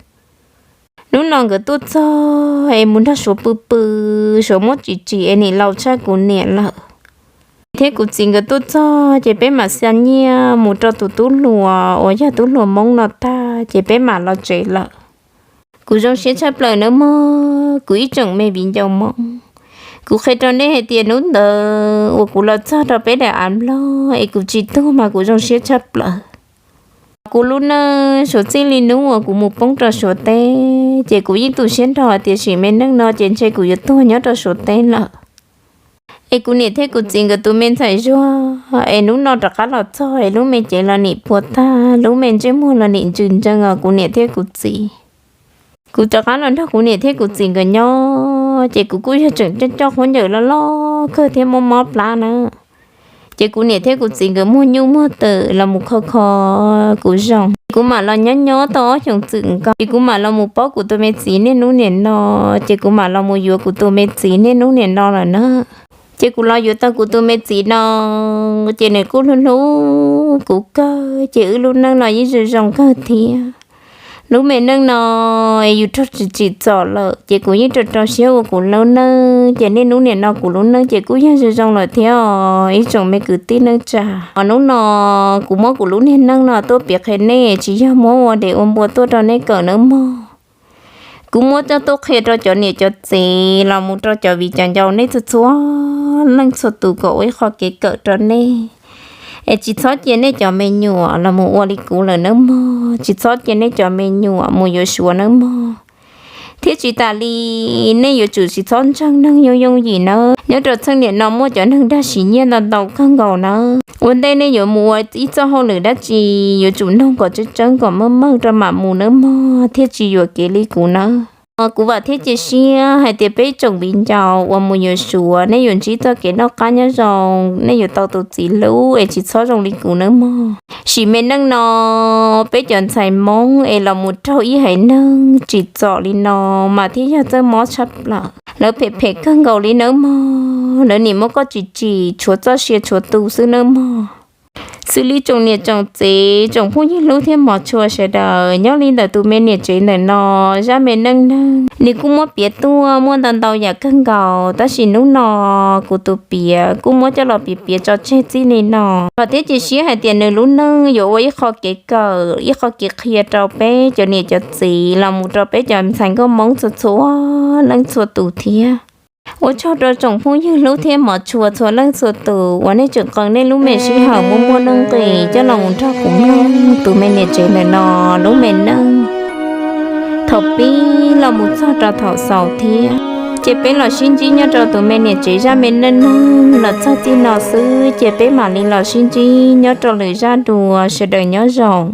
Hnub no nkawd tuaj txog es mus nrog Suav pw pw, Suav muab tsim tsim es nim laus tshaj kuv niam lawm. Thiab kuv txiv nkawd tuaj txog ces peb mam xa nyiaj mus rau tus tub hluas uas yog tub hluas Hmoob no tag ces peb mam los tsev lawm. Kuv zoo siab tshaj plaws nawb mog kuv ib tsoom me viv ncaus Hmoob. Kuv qhia rau nej hais tias hnub ntawd uas kuv los txog rau peb daim av nplog es kuv tsis tuag mas kuv zoo siab tshaj plaws. Kuv lub neej Suav txij li hnub uas kuv mus poob rau Suav teb ces kuv yeej tu siab nrho tias sim me neej no ces ntshe kuv yuav tuag nyob rau Suav teb lawm. Es kuv niam thiab kuv txiv nkawd tus me ntxhais zuag es hnub no rov qab los txog es lub me cev los nim puas tag, lub me ntsej muag los nim ntsws ntsees os kuv niam thiab kuv txiv. Kuv rov qab los nrog kuv niam thiab kuv txiv nkawd nyob ces kuv kuj yog tseem coj coj khaub ncaws loj loj kawg thiab mob mob plab na. Ces kuv niam thiab kuv txiv nkawd muag nyuj muag twm los mus kho kho kuv zoo, kuv mam los nyob nyob tau ob xyoos txwm nkaus ces kuv mam los mus paub kuv tus me txiv niaj hnub niam no, ces kuv mam los mus yuav kuv tus me txiv niaj hnub niam no lawm na. Ces kuv los yuav tau kuv tus me txiv no ces nws kuj hlub hlub kuv kawg ces wb lub neej no yeej zoo zoo kawg thiab. Lub me neej no yus raug tsim txom lawm ces kuv yeej rau rau siab ua kuv lub neej ces niaj hnub niam no kuv lub neej ces kuj yog zoo zoo lawm thiab os ib tsoom me kwv tij neej tsa. Hnub no kuv muab kuv lub niag neej no tuaj piav qhia nej tsis yog muab ua dev ua npua tuaj rau nej kawm nawb mog. Kuv muab coj tuaj qhia rau cov niam cov txiv los mus rau cov viv cov ncaus nej txhua txhua leej txhua tus kom ua ib qho kev kawm rau nej. Es tsis txhob cia nej cov me nyuam los mus ua li kuv lawm nawb mog, tsis txhob cia nej cov me nyuam mus yuav Suav nawb mog. Thiab tsis tas li, nej yuav tsum tsis txhob ntseeg neeg yooj yooj yim nawb. Nyob rau txheej niam no muaj cov neeg dag sim nyiaj ntau ntau kawg nkaus nawb. Ua ntej nej yuav mus ua ib txoj hauj lwm dab tsi yuav tsum noog kom tseeb tseeb kom meej meej rau mam mus nawb mog, thiaj tsis yuam kev li kuv nawb. Kuv vam thiab cia siab hais tias peb tsoom viv ncaus uas mus yuav Suav nej yuav ntsib txoj kev noj qab nyob zoo, nej yuav tau tus txiv hlub es tsis txhob zoo li kuv nawb mog. Sim me neej no peb cov ntxhais Hmoob es los mus raug ib haiv neeg tsim txom li no mas thiaj yog txawj mob tshaj plaws. Lawv phem phem kawg nkaus li nawb mog, lawv nim muab koj tsim tsim tshuav txoj sia tshuav tu xwb nawb mog. Xws li tsoom niam tsoom txiv tsoom phooj ywg hlub thiab hmov tshua sawv daws, nyob li ntawm tus me niam tsev ntawm no, zaj me neej neeg nws kuj muab piav tuaj muaj ntau ntau yam kawg nkaus, tab sis hnub no kuv tus piav kuj muab coj los piav piav tso tseg txij li no. Vam thiab cia siab hais tias nws lub neej yuav ua ib qho kev kawm ib qho kev qhia rau peb cov niam cov txiv los mus rau peb cov ntxhais nkauj Hmoob txhua txhua leej txhua tus thiab. Ua tsaug rau tsoom phooj ywg hlub thiab hmov tshua txhua leej txhua tus uas nej tseem qee nej lub me sij hawm muaj muaj nuj nqis coj los mus nrog kuv mloog tus me niam tsev ntawm no lub me neej. Thaum pib los mus txog rau thaum xaus thiab, ces peb los sib ntsib nyob rau tus me niam tsev zaj me neej neeg los txog txij no xwb, ces peb mam li los sib ntsib nyob rau lwm zaj dua, sawv daws nyob zoo.